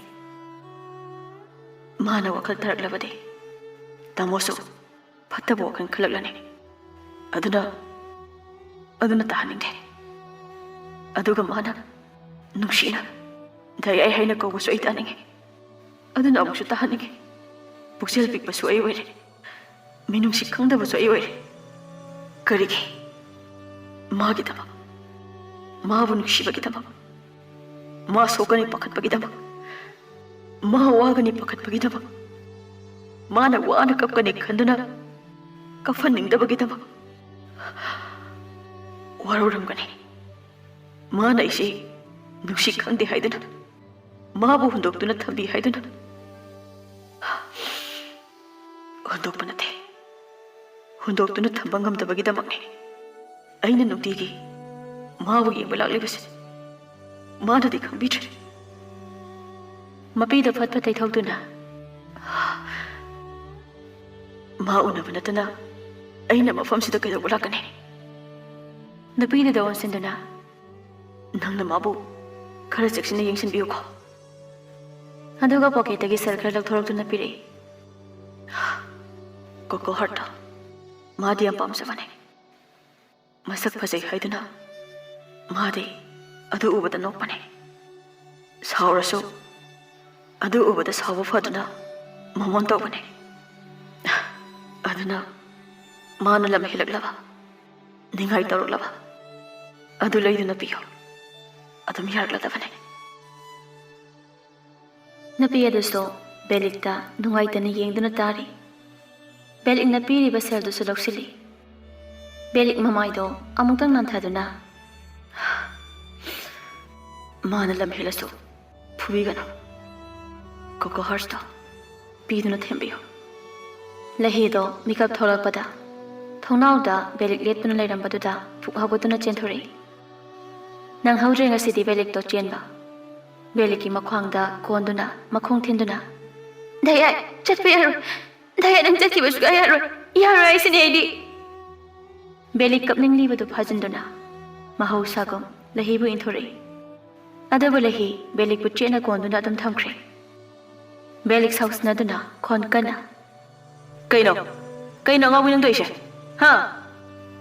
ꯃꯥꯅ ꯋꯥꯈꯜ ꯇꯥꯔꯛꯂꯕꯗꯤ ꯇꯥꯃꯣꯁꯨ ꯐꯠꯇꯕ ꯋꯥꯈꯜ ꯈꯜꯂꯛꯂꯅꯤ꯫ ꯑꯗꯨꯅ, ꯑꯗꯨꯅ ꯇꯥꯍꯟꯅꯤꯡꯗꯦ꯫ ꯑꯗꯨꯒ ꯃꯥꯅ ꯅꯨꯡꯁꯤꯅ ꯗꯥꯏ ꯑꯩ ꯍꯥꯏꯅ ꯀꯧꯕꯁꯨ ꯑꯩ ꯇꯥꯅꯤꯡꯉꯤ꯫ ꯑꯗꯨꯅ ꯑꯃꯨꯛꯁꯨ ꯇꯥꯍꯟꯅꯤꯡꯉꯤ꯫ ꯄꯨꯛꯆꯦꯜ ꯄꯤꯛꯄꯁꯨ ꯑꯩ ꯑꯣꯏꯔꯦ꯫ ꯃꯤꯅꯨꯡꯁꯤ ꯈꯪꯗꯕꯁꯨ ꯑꯩ ꯑꯣꯏꯔꯦ꯫ ꯀꯔꯤꯒꯤ? ꯃꯥꯒꯤꯗꯃꯛ, ꯃꯥꯕꯨ ꯅꯨꯡꯁꯤꯕꯒꯤꯗꯃꯛ, ꯃꯥ ꯁꯣꯛꯀꯅꯤ ꯄꯥꯈꯠꯄꯒꯤꯗꯃꯛ, ꯃꯥ ꯋꯥꯒꯅꯤ ꯄꯥꯈꯠꯄꯒꯤꯗꯃꯛ, ꯃꯥꯅ ꯋꯥꯅ ꯀꯞꯀꯅꯤ ꯈꯟꯗꯨꯅ ꯀꯞꯍꯟꯅꯤꯡꯗꯕꯒꯤꯗꯃꯛ ꯋꯥꯔꯧꯔꯝꯒꯅꯤ꯫ ꯃꯥꯅ ꯑꯩꯁꯦ ꯅꯨꯡꯁꯤ ꯈꯪꯗꯦ ꯍꯥꯏꯗꯨꯅ, ꯃꯥꯕꯨ ꯍꯨꯟꯗꯣꯛꯇꯨꯅ ꯊꯝꯕꯤ ꯍꯥꯏꯗꯨꯅ꯫ ꯍꯨꯟꯗꯣꯛꯄ ꯅꯠꯇꯦ, ꯍꯨꯟꯗꯣꯛꯇꯨꯅ ꯊꯝꯕ ꯉꯝꯗꯕꯒꯤꯗꯃꯛꯅꯤ꯫ ꯑꯩꯅ ꯅꯨꯡꯇꯤꯒꯤ ꯃꯥꯕꯨ ꯌꯦꯡꯕ ꯂꯥꯛꯂꯤꯕꯁꯦ ꯃꯥꯅꯗꯤ ꯈꯪꯕꯤꯗ꯭ꯔꯦ꯫ ꯃꯄꯤꯗ ꯐꯠ ꯐꯠ ꯇꯩꯊꯣꯛꯇꯨꯅ, "ꯃꯥ ꯎꯅꯕ ꯅꯠꯇꯅ ꯑꯩꯅ ꯃꯐꯝꯁꯤꯗ ꯀꯩꯗꯧꯕ ꯂꯥꯛꯀꯅꯤ?" ꯅꯨꯄꯤꯗꯨꯗ ꯑꯣꯟꯁꯤꯟꯗꯨꯅ, "ꯅꯪꯅ ꯃꯥꯕꯨ ꯈꯔ ꯆꯦꯛꯁꯤꯟꯅ ꯌꯦꯡꯁꯤꯟꯕꯤꯌꯨꯀꯣ꯫" ꯑꯗꯨꯒ ꯄꯣꯀꯦꯠꯇꯒꯤ ꯁꯦꯜ ꯈꯔ ꯂꯧꯊꯣꯔꯛꯇꯨꯅ ꯄꯤꯔꯛꯏ꯫ ꯀꯣꯀꯣ ꯍꯥꯔꯠꯇꯣ ꯃꯥꯗꯤ ꯌꯥꯝ ꯄꯥꯝꯖꯕꯅꯦ꯫ ꯃꯁꯛ ꯐꯖꯩ ꯍꯥꯏꯗꯨꯅ ꯃꯥꯗꯤ ꯑꯗꯨ ꯎꯕꯗ ꯅꯣꯛꯄꯅꯦ꯫ ꯁꯥꯎꯔꯁꯨ ꯑꯗꯨ ꯎꯕꯗ ꯁꯥꯎꯕ ꯐꯗꯨꯅ ꯃꯃꯣꯟ ꯇꯧꯕꯅꯦ꯫ ꯑꯗꯨꯅ ꯃꯥꯅ ꯂꯝ ꯍꯦꯜꯂꯛꯂꯕ, ꯅꯤꯡꯉꯥꯏ ꯇꯧꯔꯛꯂꯕ, ꯑꯗꯨ ꯂꯩꯗꯨꯅ ꯄꯤꯌꯨ꯫ ꯑꯗꯨꯝ ꯌꯥꯔꯛꯂꯗꯕꯅꯦ꯫ ꯅꯨꯄꯤ ꯑꯗꯨꯁꯨ ꯕꯦꯂꯤꯛꯇ ꯅꯨꯡꯉꯥꯏꯇꯅ ꯌꯦꯡꯗꯨꯅ ꯇꯥꯔꯤ꯫ ꯕꯦꯂꯤꯛꯅ ꯄꯤꯔꯤꯕ ꯁꯦꯜꯗꯨꯁꯨ ꯂꯧꯁꯤꯜꯂꯤ꯫ ꯕꯦꯂꯤꯛ ꯃꯃꯥꯏꯗꯣ ꯑꯃꯨꯛꯇꯪ ꯅꯥꯟꯊꯗꯨꯅ, "ꯃꯥꯅ ꯂꯝ ꯍꯦꯜꯂꯁꯨ ꯐꯨꯕꯤꯒꯅꯨ꯫ ꯀꯣꯀꯣ ꯍꯥꯔꯠꯁꯇꯣ ꯄꯤꯗꯨꯅ ꯊꯦꯝꯕꯤꯌꯨ꯫" ꯂꯩꯍꯤꯗꯣ ꯃꯤꯀꯞ ꯊꯣꯛꯂꯛꯄꯗ ꯊꯣꯡꯅꯥꯎꯗ ꯕꯦꯂꯤꯛ ꯂꯦꯞꯇꯨꯅ ꯂꯩꯔꯝꯕꯗꯨꯗ ꯐꯨꯛ ꯍꯧꯒꯠꯇꯨꯅ ꯆꯦꯟꯊꯣꯔꯛꯏ꯫ ꯅꯪꯍꯧꯗ꯭ꯔꯦ ꯉꯁꯤꯗꯤ ꯕꯦꯂꯤꯛꯇꯣ ꯆꯦꯟꯕ꯫ ꯕꯦꯂꯤꯛꯀꯤ ꯃꯈ꯭ꯋꯥꯡꯗ ꯀꯣꯟꯗꯨꯅ ꯃꯈꯣꯡ ꯊꯤꯟꯗꯨꯅ, "ꯗꯥꯏꯌꯥꯏ, ꯆꯠꯄ ꯌꯥꯔꯣꯏ꯫ ꯗꯥꯏꯌꯥꯏ, ꯅꯪ ꯆꯠꯈꯤꯕ ꯁꯨꯛꯌꯥ ꯌꯥꯔꯣꯏ꯫ ꯌꯥꯔꯣꯏ ꯍꯥꯏꯁꯤꯅꯦ ꯑꯩꯗꯤ꯫" ꯕꯦꯂꯤꯛ ꯀꯞꯅꯤꯡꯂꯤꯕꯗꯨ ꯐꯥꯖꯤꯟꯗꯨꯅ ꯃꯍꯧꯁꯥꯒꯨꯝ ꯂꯍꯤꯕꯨ ꯏꯟꯊꯣꯔꯛꯏ꯫ ꯑꯗꯨꯕꯨ ꯂꯍꯤ ꯕꯦꯂꯤꯛꯄꯨ ꯆꯦꯠꯅ ꯀꯣꯟꯗꯨꯅ ꯑꯗꯨꯝ ꯊꯝꯈ꯭ꯔꯦ꯫ ꯕꯦꯂꯤꯛ ꯁꯥꯎꯁꯤꯟꯅꯗꯨꯅ ꯈꯣꯟ ꯀꯟꯅ, "ꯀꯩꯅꯣ? ꯀꯩꯅꯣ ꯑꯉꯥꯎꯕꯤ ꯅꯪ ꯇꯧꯔꯤꯁꯦ? ꯍꯥ?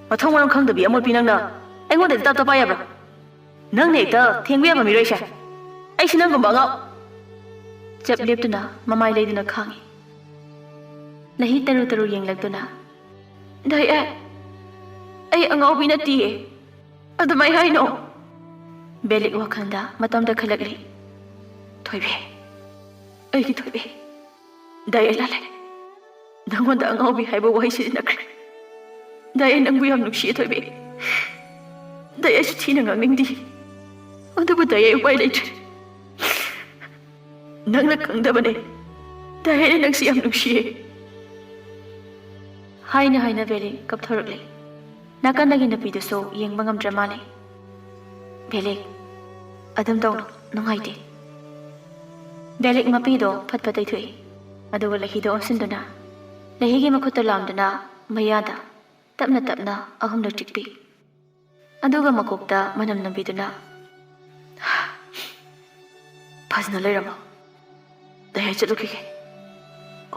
ꯃꯊꯣꯡ ꯃꯔꯝ ꯈꯪꯗꯕꯤ ꯑꯃꯣꯠꯄꯤ ꯅꯪꯅ ꯑꯩꯉꯣꯟꯗ ꯍꯦꯛꯇ ꯇꯞ ꯇꯞ ꯄꯥꯏ ꯌꯥꯕ꯭ꯔꯥ? ꯅꯪꯅ ꯍꯦꯛꯇ ꯊꯦꯡꯕ ꯌꯥꯕ ꯃꯤꯔꯣ ꯑꯩꯁꯦ? ꯑꯩꯁꯦ ꯅꯪꯒꯨꯝꯕ ꯑꯉꯥꯎ-" ꯆꯞ ꯂꯦꯞꯇꯨꯅ ꯃꯃꯥꯏ ꯂꯩꯗꯨꯅ ꯈꯥꯡꯉꯤ꯫ ꯂꯍꯤ ꯇꯔꯨ ꯇꯔꯨ ꯌꯦꯡꯂꯛꯇꯨꯅ, "ꯗꯥꯏ ꯑꯦ, ꯑꯩ ꯑꯉꯥꯎꯕꯤ ꯅꯠꯇꯤꯌꯦ꯫ ꯑꯗꯨꯃꯥꯏ ꯍꯥꯏꯅꯣ꯫" ꯕꯦꯂꯤꯛ ꯋꯥꯈꯜꯗ ꯃꯇꯣꯝꯇ ꯈꯜꯂꯛꯂꯤ꯫ "ꯊꯣꯏꯕꯤ, ꯑꯩꯒꯤ ꯊꯣꯏꯕꯤ, ꯗꯥꯏ ꯑꯦ ꯂꯥꯜꯂꯦ꯫ ꯅꯪꯉꯣꯟꯗ ꯑꯉꯥꯎꯕꯤ ꯍꯥꯏꯕ ꯋꯥꯍꯩ ꯁꯤꯖꯤꯟꯅꯈ꯭ꯔꯦ꯫ ꯗꯥꯏ ꯑꯦ ꯅꯪꯕꯨ ꯌꯥꯝ ꯅꯨꯡꯁꯤꯌꯦ ꯊꯣꯏꯕꯤ꯫ ꯗꯥꯏ ꯑꯦꯁꯨ ꯊꯤꯅ ꯉꯥꯡꯅꯤꯡꯗꯦ꯫ ꯑꯗꯨꯕꯨ ꯗꯥꯏ ꯑꯦ ꯎꯄꯥꯏ ꯂꯩꯇ꯭ꯔꯦ꯫ ꯅꯪꯅ ꯈꯪꯗꯕꯅꯦ꯫ ꯗꯥꯏ ꯑꯦꯅ ꯅꯪꯁꯤ ꯌꯥꯝ ꯅꯨꯡꯁꯤꯌꯦ꯫" ꯍꯥꯏꯅ ꯍꯥꯏꯅ ꯕꯦꯂꯤꯛ ꯀꯞꯊꯣꯔꯛꯂꯦ꯫ ꯅꯥꯀꯟꯗꯒꯤ ꯅꯨꯄꯤꯗꯨꯁꯨ ꯌꯦꯡꯕ ꯉꯝꯗ꯭ꯔ ꯃꯥꯜꯂꯦ꯫ "ꯕꯦꯂꯤꯛ, ꯑꯗꯨꯝ ꯇꯧꯅꯨ, ꯅꯨꯡꯉꯥꯏꯇꯦ꯫" ꯕꯦꯂꯤꯛ ꯃꯄꯤꯗꯣ ꯐꯠ ꯐꯠ ꯇꯩꯊꯣꯛꯏ꯫ ꯑꯗꯨꯒ ꯂꯍꯤꯗꯣ ꯑꯣꯟꯁꯤꯟꯗꯨꯅ ꯂꯍꯤꯒꯤ ꯃꯈꯨꯠꯇ ꯂꯥꯝꯗꯨꯅ ꯃꯌꯥꯗ ꯇꯞꯅ ꯇꯞꯅ ꯑꯍꯨꯝꯂꯛ ꯆꯤꯛꯄꯤ꯫ ꯑꯗꯨꯒ ꯃꯀꯣꯛꯇ ꯃꯅꯝ ꯅꯝꯕꯤꯗꯨꯅ, "ꯐꯖꯅ ꯂꯩꯔꯝꯃꯣ꯫ ꯗꯥꯏ ꯑꯦ ꯆꯠꯂꯨꯈꯤꯒꯦ꯫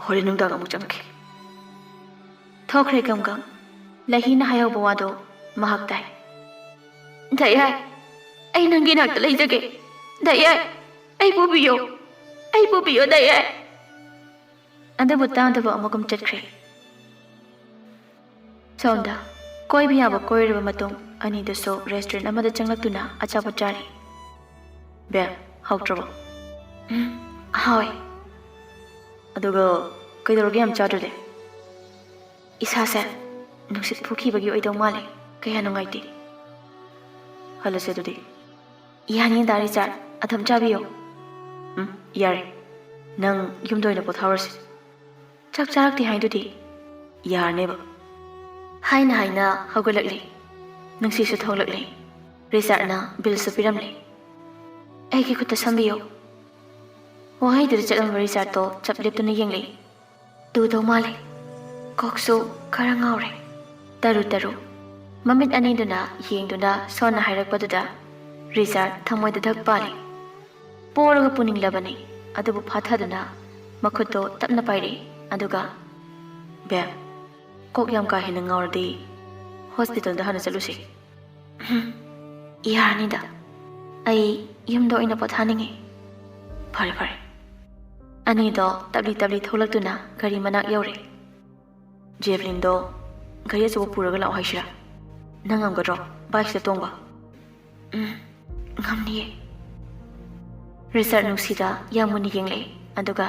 ꯍꯣꯔꯦꯟ ꯅꯨꯡꯗꯥꯡ ꯑꯃꯨꯛ ꯆꯪꯉꯛꯀꯦ꯫" ꯊꯣꯛꯈ꯭ꯔꯦ ꯒꯝ ꯒꯝ꯫ ꯂꯍꯤꯅ ꯍꯥꯏꯍꯧꯕ ꯋꯥꯗꯣ ꯃꯍꯥꯛ ꯇꯥꯏ꯫ "ꯗꯥꯏ ꯑꯦ, ꯑꯩ ꯅꯪꯒꯤ ꯅꯥꯛꯇ ꯂꯩꯖꯒꯦ꯫ ꯗꯥꯏ ꯑꯦ, ꯑꯩ ꯄꯨꯕꯤꯌꯣ꯫ ꯑꯩ ꯄꯨꯕꯤꯌꯣ ꯗꯥꯏ ꯑꯦ꯫" ꯑꯗꯨꯕꯨ ꯇꯥꯗꯕ ꯑꯃꯒꯨꯝ ꯆꯠꯈ꯭ꯔꯦ꯫ ꯁꯣꯝꯗ ꯀꯣꯏꯕ ꯌꯥꯕ ꯀꯣꯏꯔꯕ ꯃꯇꯨꯡ ꯑꯅꯤꯗꯨꯁꯨ restaurant ꯑꯃꯗ ꯆꯪꯂꯛꯇꯨꯅ ꯑꯆꯥꯄꯣꯠ ꯆꯥꯔꯤ꯫ "ꯕꯦ, ꯍꯥꯎꯇ꯭ꯔꯕꯣ?" "ꯎꯝ, ꯍꯥꯎꯋꯦ꯫" "ꯑꯗꯨꯒ ꯀꯩꯗꯧꯔꯒꯦ ꯌꯥꯝ ꯆꯥꯗ꯭ꯔꯗꯤ?" "ꯏꯁꯥꯁꯦ ꯅꯨꯡꯁꯤꯠ ꯐꯨꯈꯤꯕꯒꯤ ꯑꯣꯏꯗꯧ ꯃꯥꯜꯂꯦ, ꯀꯌꯥ ꯅꯨꯡꯉꯥꯏꯇꯦ꯫" "ꯍꯜꯂꯁꯦ ꯑꯗꯨꯗꯤ꯫" "ꯌꯥꯅꯤꯗ ꯔꯤꯆꯥꯔꯗ, ꯑꯗꯨꯝ ꯆꯥꯕꯤꯌꯨ꯫" "ꯎꯝ, ꯌꯥꯔꯦ, ꯅꯪ ꯌꯨꯝꯗ ꯑꯣꯏꯅ ꯄꯣꯊꯥꯔꯨꯔꯁꯤ꯫" "ꯆꯥꯛ ꯆꯥꯔꯛꯇꯦ ꯍꯥꯏꯗꯨꯗꯤ?" "ꯌꯥꯔꯅꯦꯕ꯫" ꯍꯥꯏꯅ ꯍꯥꯏꯅ ꯍꯧꯒꯠꯂꯛꯂꯦ꯫ ꯅꯨꯡꯁꯤꯠꯁꯨ ꯊꯣꯛꯂꯛꯂꯦ꯫ ꯔꯤꯆꯥꯔꯗꯅ ꯕꯤꯜꯁꯨ ꯄꯤꯔꯝꯂꯦ꯫ ꯑꯩꯒꯤ ꯈꯨꯠꯇ ꯁꯝꯕꯤꯌꯨ꯫ ꯋꯥꯍꯩꯗꯨꯗ ꯆꯠꯂꯝꯕ ꯔꯤꯆꯥꯔꯗꯇꯣ ꯆꯞ ꯂꯦꯞꯇꯨꯅ ꯌꯦꯡꯂꯛꯏ꯫ ꯇꯨꯗꯧ ꯃꯥꯜꯂꯦ꯫ ꯀꯣꯛꯁꯨ ꯈꯔ ꯉꯥꯎꯔꯦ꯫ ꯇꯔꯨ ꯇꯔꯨ꯫ ꯃꯃꯤꯠ ꯑꯅꯤꯗꯨꯅ ꯌꯦꯡꯗꯨꯅ ꯁꯣꯟꯅ ꯍꯥꯏꯔꯛꯄꯗꯨꯗ ꯔꯤꯆꯥꯔꯗ ꯊꯃꯣꯏꯗ ꯙꯛ ꯄꯥꯜꯂꯤ꯫ ꯄꯣꯔꯒ ꯄꯨꯅꯤꯡꯂꯕꯅꯤ, ꯑꯗꯨꯕꯨ ꯐꯥꯊꯗꯨꯅ ꯃꯈꯨꯠꯇꯣ ꯇꯞꯅ ꯄꯥꯏꯔꯛꯏ꯫ ꯑꯗꯨꯒ, "ꯕꯦꯝ, ꯀꯣꯛ ꯌꯥꯝ ꯀꯥ ꯍꯦꯟꯅ ꯉꯥꯎꯔꯗꯤ ꯍꯣꯁꯄꯤꯇꯥꯜꯗ ꯍꯥꯟꯅ ꯆꯠꯂꯨꯁꯤ꯫" "ꯎꯝ, ꯌꯥꯔꯅꯤꯗ꯫ ꯑꯩ ꯌꯨꯝꯗ ꯑꯣꯏꯅ ꯄꯣꯊꯥꯅꯤꯡꯉꯤ꯫" "ꯐꯔꯦ, ꯐꯔꯦ꯫" ꯑꯅꯤꯗꯣ ꯇꯞꯂꯤ ꯇꯞꯂꯤ ꯊꯣꯛꯂꯛꯇꯨꯅ ꯒꯥꯔꯤ ꯃꯅꯥꯛ ꯌꯧꯔꯦ꯫ "ꯖꯦꯕ꯭ꯂꯤꯟꯗꯣ ꯒꯥꯔꯤ ꯑꯆꯧꯕ ꯄꯨꯔꯒ ꯂꯥꯛꯑꯣ ꯍꯥꯏꯁꯤꯔꯥ? ꯅꯪ ꯉꯝꯒꯗ꯭ꯔꯣ ꯕꯥꯏꯛꯁꯤꯗ ꯇꯣꯡꯕ?" "ꯎꯝ, ꯉꯝꯅꯤꯌꯦ꯫" ꯔꯤꯆꯥꯔꯗ ꯅꯨꯡꯁꯤꯗ ꯌꯥꯝ ꯃꯨꯟꯅ ꯌꯦꯡꯂꯛꯏ, ꯑꯗꯨꯒ,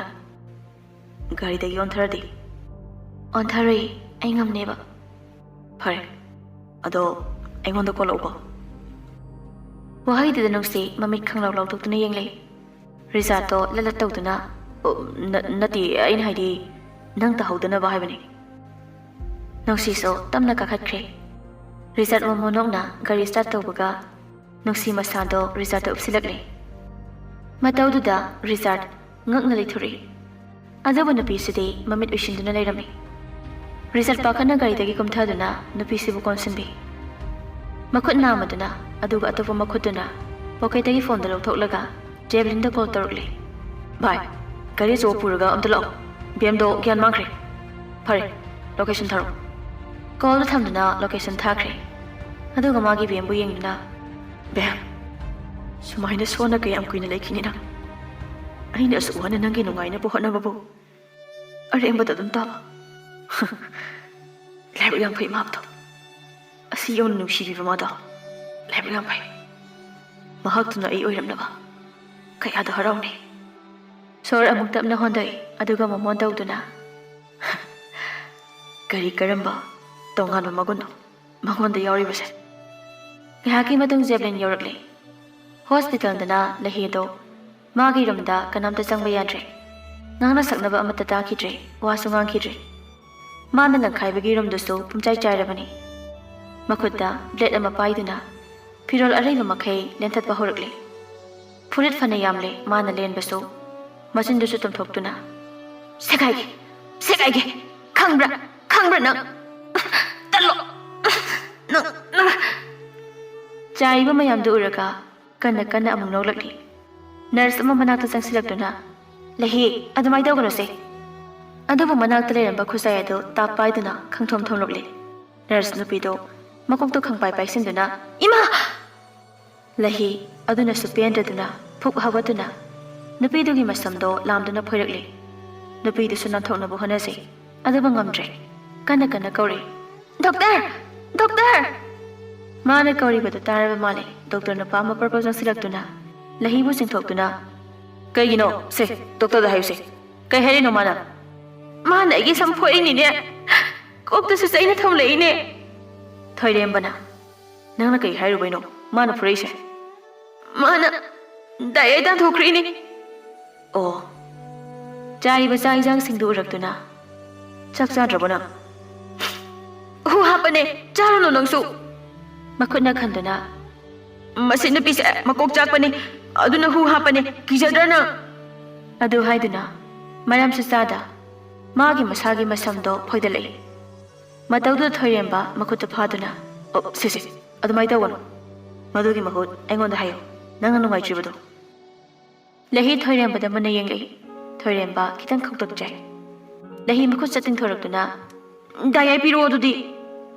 "ꯒꯥꯔꯤꯗꯒꯤ ꯑꯣꯟꯊꯔꯗꯤ?" "ꯑꯣꯟꯊꯔꯣꯏ, ꯑꯩ ꯉꯝꯅꯦꯕ꯫" "ꯐꯔꯦ, ꯑꯗꯣ ꯑꯩꯉꯣꯟꯗ ꯀꯣꯜꯂꯛꯎꯀꯣ꯫" ꯋꯥꯍꯩꯗꯨꯗ ꯅꯨꯡꯁꯤ ꯃꯃꯤꯠ ꯈꯪꯂꯥꯎ ꯂꯥꯎꯊꯣꯛꯇꯨꯅ ꯌꯦꯡꯂꯛꯏ꯫ ꯔꯤꯆꯥꯔꯗꯇꯣ ꯂꯠ ꯂꯠ ꯇꯧꯗꯨꯅ, "ꯑꯣ, ꯅ-, ꯅꯠꯇꯦ, ꯑꯩꯅ ꯍꯥꯏꯗꯤ ꯅꯪ ꯇꯥꯍꯧꯗꯅꯕ ꯍꯥꯏꯕꯅꯤ꯫" ꯅꯨꯡꯁꯤꯁꯨ ꯇꯞꯅ ꯀꯥꯈꯠꯈ꯭ꯔꯦ꯫ ꯔꯤꯆꯥꯔꯗ ꯃꯣꯃꯣꯟ ꯅꯣꯛꯅ ꯒꯥꯔꯤ ꯁ꯭ꯇꯥꯔꯠ ꯇꯧꯕꯒ ꯅꯨꯡꯁꯤ ꯃꯁꯥꯗꯣ ꯔꯤꯆꯥꯔꯗꯇ ꯎꯞꯁꯤꯜꯂꯛꯂꯦ꯫ ꯃꯇꯧꯗꯨꯗ ꯔꯤꯆꯥꯔꯗ ꯉꯛꯅ ꯂꯩꯊꯣꯔꯛꯏ꯫ ꯑꯗꯨꯕꯨ ꯅꯨꯄꯤꯁꯤꯗꯤ ꯃꯃꯤꯠ ꯎꯏꯁꯤꯟꯗꯨꯅ ꯂꯩꯔꯝꯃꯤ꯫ ꯔꯤꯆꯥꯔꯗ ꯄꯥꯈꯠꯅ ꯒꯥꯔꯤꯗꯒꯤ ꯀꯨꯝꯊꯗꯨꯅ ꯅꯨꯄꯤꯁꯤꯕꯨ ꯀꯣꯟꯁꯤꯟꯕꯤ꯫ ꯃꯈꯨꯠ ꯅꯥꯝꯃꯗꯨꯅ, ꯑꯗꯨꯒ ꯑꯇꯣꯞꯄ ꯃꯈꯨꯠꯇꯨꯅ ꯄꯣꯀꯦꯠꯇꯒꯤ ꯐꯣꯟꯗꯨ ꯂꯧꯊꯣꯛꯂꯒ ꯖꯦꯕ꯭ꯂꯤꯟꯗ ꯀꯣꯜ ꯇꯧꯔꯛꯂꯤ꯫ "ꯚꯥꯏ, ꯒꯥꯔꯤ ꯑꯆꯧꯕ ꯄꯨꯔꯒ ꯑꯝꯇ ꯂꯥꯛꯑꯣ꯫ ꯕꯦꯝꯗꯣ ꯒ꯭ꯌꯥꯟ ꯃꯥꯡꯈ꯭ꯔꯦ꯫" "ꯐꯔꯦ, ꯂꯣꯀꯦꯁꯟ ꯊꯥꯔꯛꯑꯣ꯫" ꯀꯣꯜꯗꯨ ꯊꯝꯗꯨꯅ ꯂꯣꯀꯦꯁꯟ ꯊꯥꯈ꯭ꯔꯦ꯫ ꯑꯗꯨꯒ ꯃꯥꯒꯤ ꯕꯦꯝꯕꯨ ꯌꯦꯡꯗꯨꯅ, "ꯕꯦꯝ, ꯁꯨꯃꯥꯏꯅ ꯁꯣꯟꯅ ꯀꯌꯥꯝ ꯀꯨꯏꯅ ꯂꯩꯈꯤꯅꯤ ꯅꯪ? ꯑꯩꯅ ꯑꯁꯨꯛ ꯋꯥꯅ ꯅꯪꯒꯤ ꯅꯨꯡꯉꯥꯏꯅꯕ ꯍꯣꯠꯅꯕꯕꯨ ꯑꯔꯦꯝꯕꯗ ꯑꯗꯨꯝ ꯇꯥꯕ꯫" "ꯂꯥꯏꯕꯛ ꯌꯥꯝ ꯐꯩ ꯃꯍꯥꯛꯇꯣ꯫ ꯑꯁꯤ ꯌꯧꯅ ꯅꯨꯡꯁꯤꯕꯤꯕ ꯃꯥꯗꯣ ꯂꯥꯏꯕꯛ ꯌꯥꯝ ꯐꯩ꯫ ꯃꯍꯥꯛꯇꯨꯅ ꯑꯩ ꯑꯣꯏꯔꯝꯂꯕ ꯀꯌꯥꯗ ꯍꯔꯥꯎꯅꯤ꯫" ꯁꯣꯔ ꯑꯃꯨꯛ ꯇꯞꯅ ꯍꯣꯟꯗꯣꯛꯏ, ꯑꯗꯨꯒ ꯃꯃꯣꯟ ꯇꯧꯗꯨꯅ, "ꯀꯔꯤ ꯀꯔꯝꯕ ꯇꯣꯉꯥꯟꯕ ꯃꯒꯨꯟꯅꯣ ꯃꯉꯣꯟꯗ ꯌꯥꯎꯔꯤꯕꯁꯦ?" ꯉꯥꯏꯍꯥꯛꯀꯤ ꯃꯇꯨꯡ ꯖꯦꯕ꯭ꯂꯤꯟ ꯌꯧꯔꯛꯂꯦ꯫ ꯍꯣꯁꯄꯤꯇꯥꯜꯗꯅ ꯂꯩꯍꯦꯗꯣ ꯃꯥꯒꯤ ꯔꯨꯝꯗ ꯀꯅꯥꯝꯇ ꯆꯪꯕ ꯌꯥꯗ꯭ꯔꯦ꯫ ꯉꯥꯡꯅ ꯁꯛꯅꯕ ꯑꯃꯠꯇ ꯇꯥꯈꯤꯗ꯭ꯔꯦ, ꯋꯥꯁꯨ ꯉꯥꯡꯈꯤꯗ꯭ꯔꯦ꯫ ꯃꯥꯅ ꯂꯪꯈꯥꯏꯕꯒꯤ ꯔꯨꯝꯗꯨꯁꯨ ꯄꯨꯝꯆꯥꯏ ꯆꯥꯏꯔꯕꯅꯤ꯫ ꯃꯈꯨꯠꯇ ꯕ꯭ꯂꯦꯗ ꯑꯃ ꯄꯥꯏꯗꯨꯅ ꯐꯤꯔꯣꯜ ꯑꯔꯩꯕ ꯃꯈꯩ ꯂꯦꯟꯊꯠꯄ ꯍꯧꯔꯛꯂꯤ꯫ ꯐꯨꯔꯤꯠ ꯐꯅ ꯌꯥꯝꯂꯦ ꯃꯥꯅ ꯂꯦꯟꯕꯁꯨ, ꯃꯆꯤꯟꯗꯨꯁꯨ ꯇꯨꯝꯊꯣꯛꯇꯨꯅ, "ꯁꯦꯒꯥꯏꯒꯦ, ꯁꯦꯒꯥꯏꯒꯦ, ꯈꯪꯕ꯭ꯔꯥ, ꯈꯪꯕ꯭ꯔꯥ ꯅꯪ? ꯇꯠꯂꯣ, ꯅꯪ, ꯅꯪ!" ꯆꯥꯏꯔꯤꯕ ꯃꯌꯥꯝꯗꯨ ꯎꯔꯒ ꯀꯟꯅ ꯀꯟꯅ ꯑꯃꯨꯛ ꯅꯣꯛꯂꯛꯂꯤ꯫ ꯅꯔꯁ ꯑꯃ ꯃꯅꯥꯛꯇ ꯆꯪꯁꯤꯜꯂꯛꯇꯨꯅ, "ꯂꯩꯍꯤ, ꯑꯗꯨꯃꯥꯏꯅ ꯇꯧꯒꯅꯨꯁꯦ꯫" ꯑꯗꯨꯕꯨ ꯃꯅꯥꯛꯇ ꯂꯩꯔꯝꯕ ꯈꯨꯠꯁꯥꯏ ꯑꯗꯨ ꯇꯥꯞ ꯄꯥꯏꯗꯨꯅ ꯈꯪꯊꯣꯝ ꯊꯣꯝꯂꯛꯂꯤ꯫ ꯅꯔꯁ ꯅꯨꯄꯤꯗꯨ ꯃꯀꯣꯛꯇꯨ ꯈꯪꯄꯥꯏ ꯄꯥꯏꯁꯤꯟꯗꯨꯅ, "ꯏꯃꯥ!" ꯂꯩꯍꯤ ꯑꯗꯨꯅꯁꯨ ꯄꯦꯟꯗ꯭ꯔꯗꯨꯅ ꯐꯨꯛ ꯍꯧꯒꯠꯇꯨꯅ ꯅꯨꯄꯤꯗꯨꯒꯤ ꯃꯁꯝꯗꯣ ꯂꯥꯝꯗꯨꯅ ꯐꯣꯏꯔꯛꯂꯤ꯫ ꯅꯨꯄꯤꯗꯨꯁꯨ ꯅꯥꯟꯊꯣꯛꯅꯕ ꯍꯣꯠꯅꯖꯩ, ꯑꯗꯨꯕꯨ ꯉꯝꯗ꯭ꯔꯦ꯫ ꯀꯟꯅ ꯀꯟꯅ ꯀꯧꯔꯤ, "ꯗꯣꯛꯇꯔ! ꯗꯣꯛꯇꯔ!" ꯃꯥꯅ ꯀꯧꯔꯤꯕꯗꯨ ꯇꯥꯔꯕ ꯃꯥꯜꯂꯦ꯫ ꯗꯣꯛꯇꯔ ꯅꯨꯄꯥ ꯑꯃ ꯄꯔꯄꯔ ꯆꯪꯁꯤꯜꯂꯛꯇꯨꯅ ꯂꯩꯍꯤꯕꯨ ꯆꯤꯡꯊꯣꯛꯇꯨꯅ, "ꯀꯩꯒꯤꯅꯣ? ꯁꯦ, ꯗꯣꯛꯇꯔꯗ ꯍꯥꯏꯌꯨꯁꯦ꯫ ꯀꯩ ꯍꯥꯏꯔꯤꯅꯣ ꯃꯥꯅ?" "ꯃꯥꯅ ꯑꯩꯒꯤ ꯁꯝ ꯐꯣꯏꯔꯤꯅꯤꯅꯦ, ꯀꯣꯛꯇꯁꯨ ꯆꯩꯅ ꯊꯣꯝꯂꯛꯏꯅꯦ꯫" ꯊꯣꯏꯔꯦꯝꯕꯅ, "ꯅꯪꯅ ꯀꯩ ꯍꯥꯏꯔꯨꯕꯩꯅꯣ ꯃꯥꯅ ꯐꯨꯔꯛꯏꯁꯦ?" "ꯃꯥꯅ ꯗꯥꯏꯔꯦꯛ ꯇꯥꯟꯊꯣꯛꯈ꯭ꯔꯤꯅꯤ꯫" ꯑꯣ꯫ ꯆꯥꯔꯤꯕ ꯆꯥꯛ ꯏꯟꯁꯥꯡꯁꯤꯡꯗꯨ ꯎꯔꯛꯇꯨꯅ, "ꯆꯥꯛ ꯆꯥꯗ꯭ꯔꯕꯣ ꯅꯪ?" "ꯍꯨ ꯍꯥꯞꯄꯅꯦ, ꯆꯥꯔꯨꯅꯨ ꯅꯪꯁꯨ꯫" ꯃꯈꯨꯠꯅ ꯈꯟꯗꯨꯅ, "ꯃꯁꯤ ꯅꯨꯄꯤꯁꯦ ꯃꯀꯣꯛ ꯆꯥꯛꯄꯅꯤ, ꯑꯗꯨꯅ ꯍꯨ ꯍꯥꯞꯄꯅꯦ, ꯀꯤꯖꯗ꯭ꯔꯥ ꯅꯪ?" ꯑꯗꯨ ꯍꯥꯏꯗꯨꯅ ꯃꯔꯝꯁꯨ ꯆꯥꯗ ꯃꯥꯒꯤ ꯃꯁꯥꯒꯤ ꯃꯁꯝꯗꯣ ꯐꯣꯏꯗꯠꯂꯛꯏ꯫ ꯃꯇꯧꯗꯨꯗ ꯊꯣꯏꯔꯦꯝꯕ ꯃꯈꯨꯠꯇꯨ ꯐꯥꯗꯨꯅ, "ꯑꯣ, ꯁꯦ, ꯁꯦ, ꯑꯗꯨꯃꯥꯏꯅ ꯇꯧꯒꯅꯨ꯫ ꯃꯗꯨꯒꯤ ꯃꯍꯨꯠ ꯑꯩꯉꯣꯟꯗ ꯍꯥꯏꯌꯨ, ꯅꯪꯅ ꯅꯨꯡꯉꯥꯏꯇ꯭ꯔꯤꯕꯗꯣ꯫" ꯂꯩꯍꯤ ꯊꯣꯏꯔꯦꯝꯕꯗ ꯃꯨꯟꯅ ꯌꯦꯡꯂꯛꯏ꯫ ꯊꯣꯏꯔꯦꯝꯕ ꯈꯤꯇꯪ ꯈꯧꯇꯛꯆꯩ꯫ ꯂꯩꯍꯤ ꯃꯈꯨꯠ ꯆꯠ ꯇꯤꯡꯊꯣꯔꯛꯇꯨꯅ, "ꯗꯥꯏ ꯌꯥꯏ ꯄꯤꯔꯛꯑꯣ ꯑꯗꯨꯗꯤ꯫"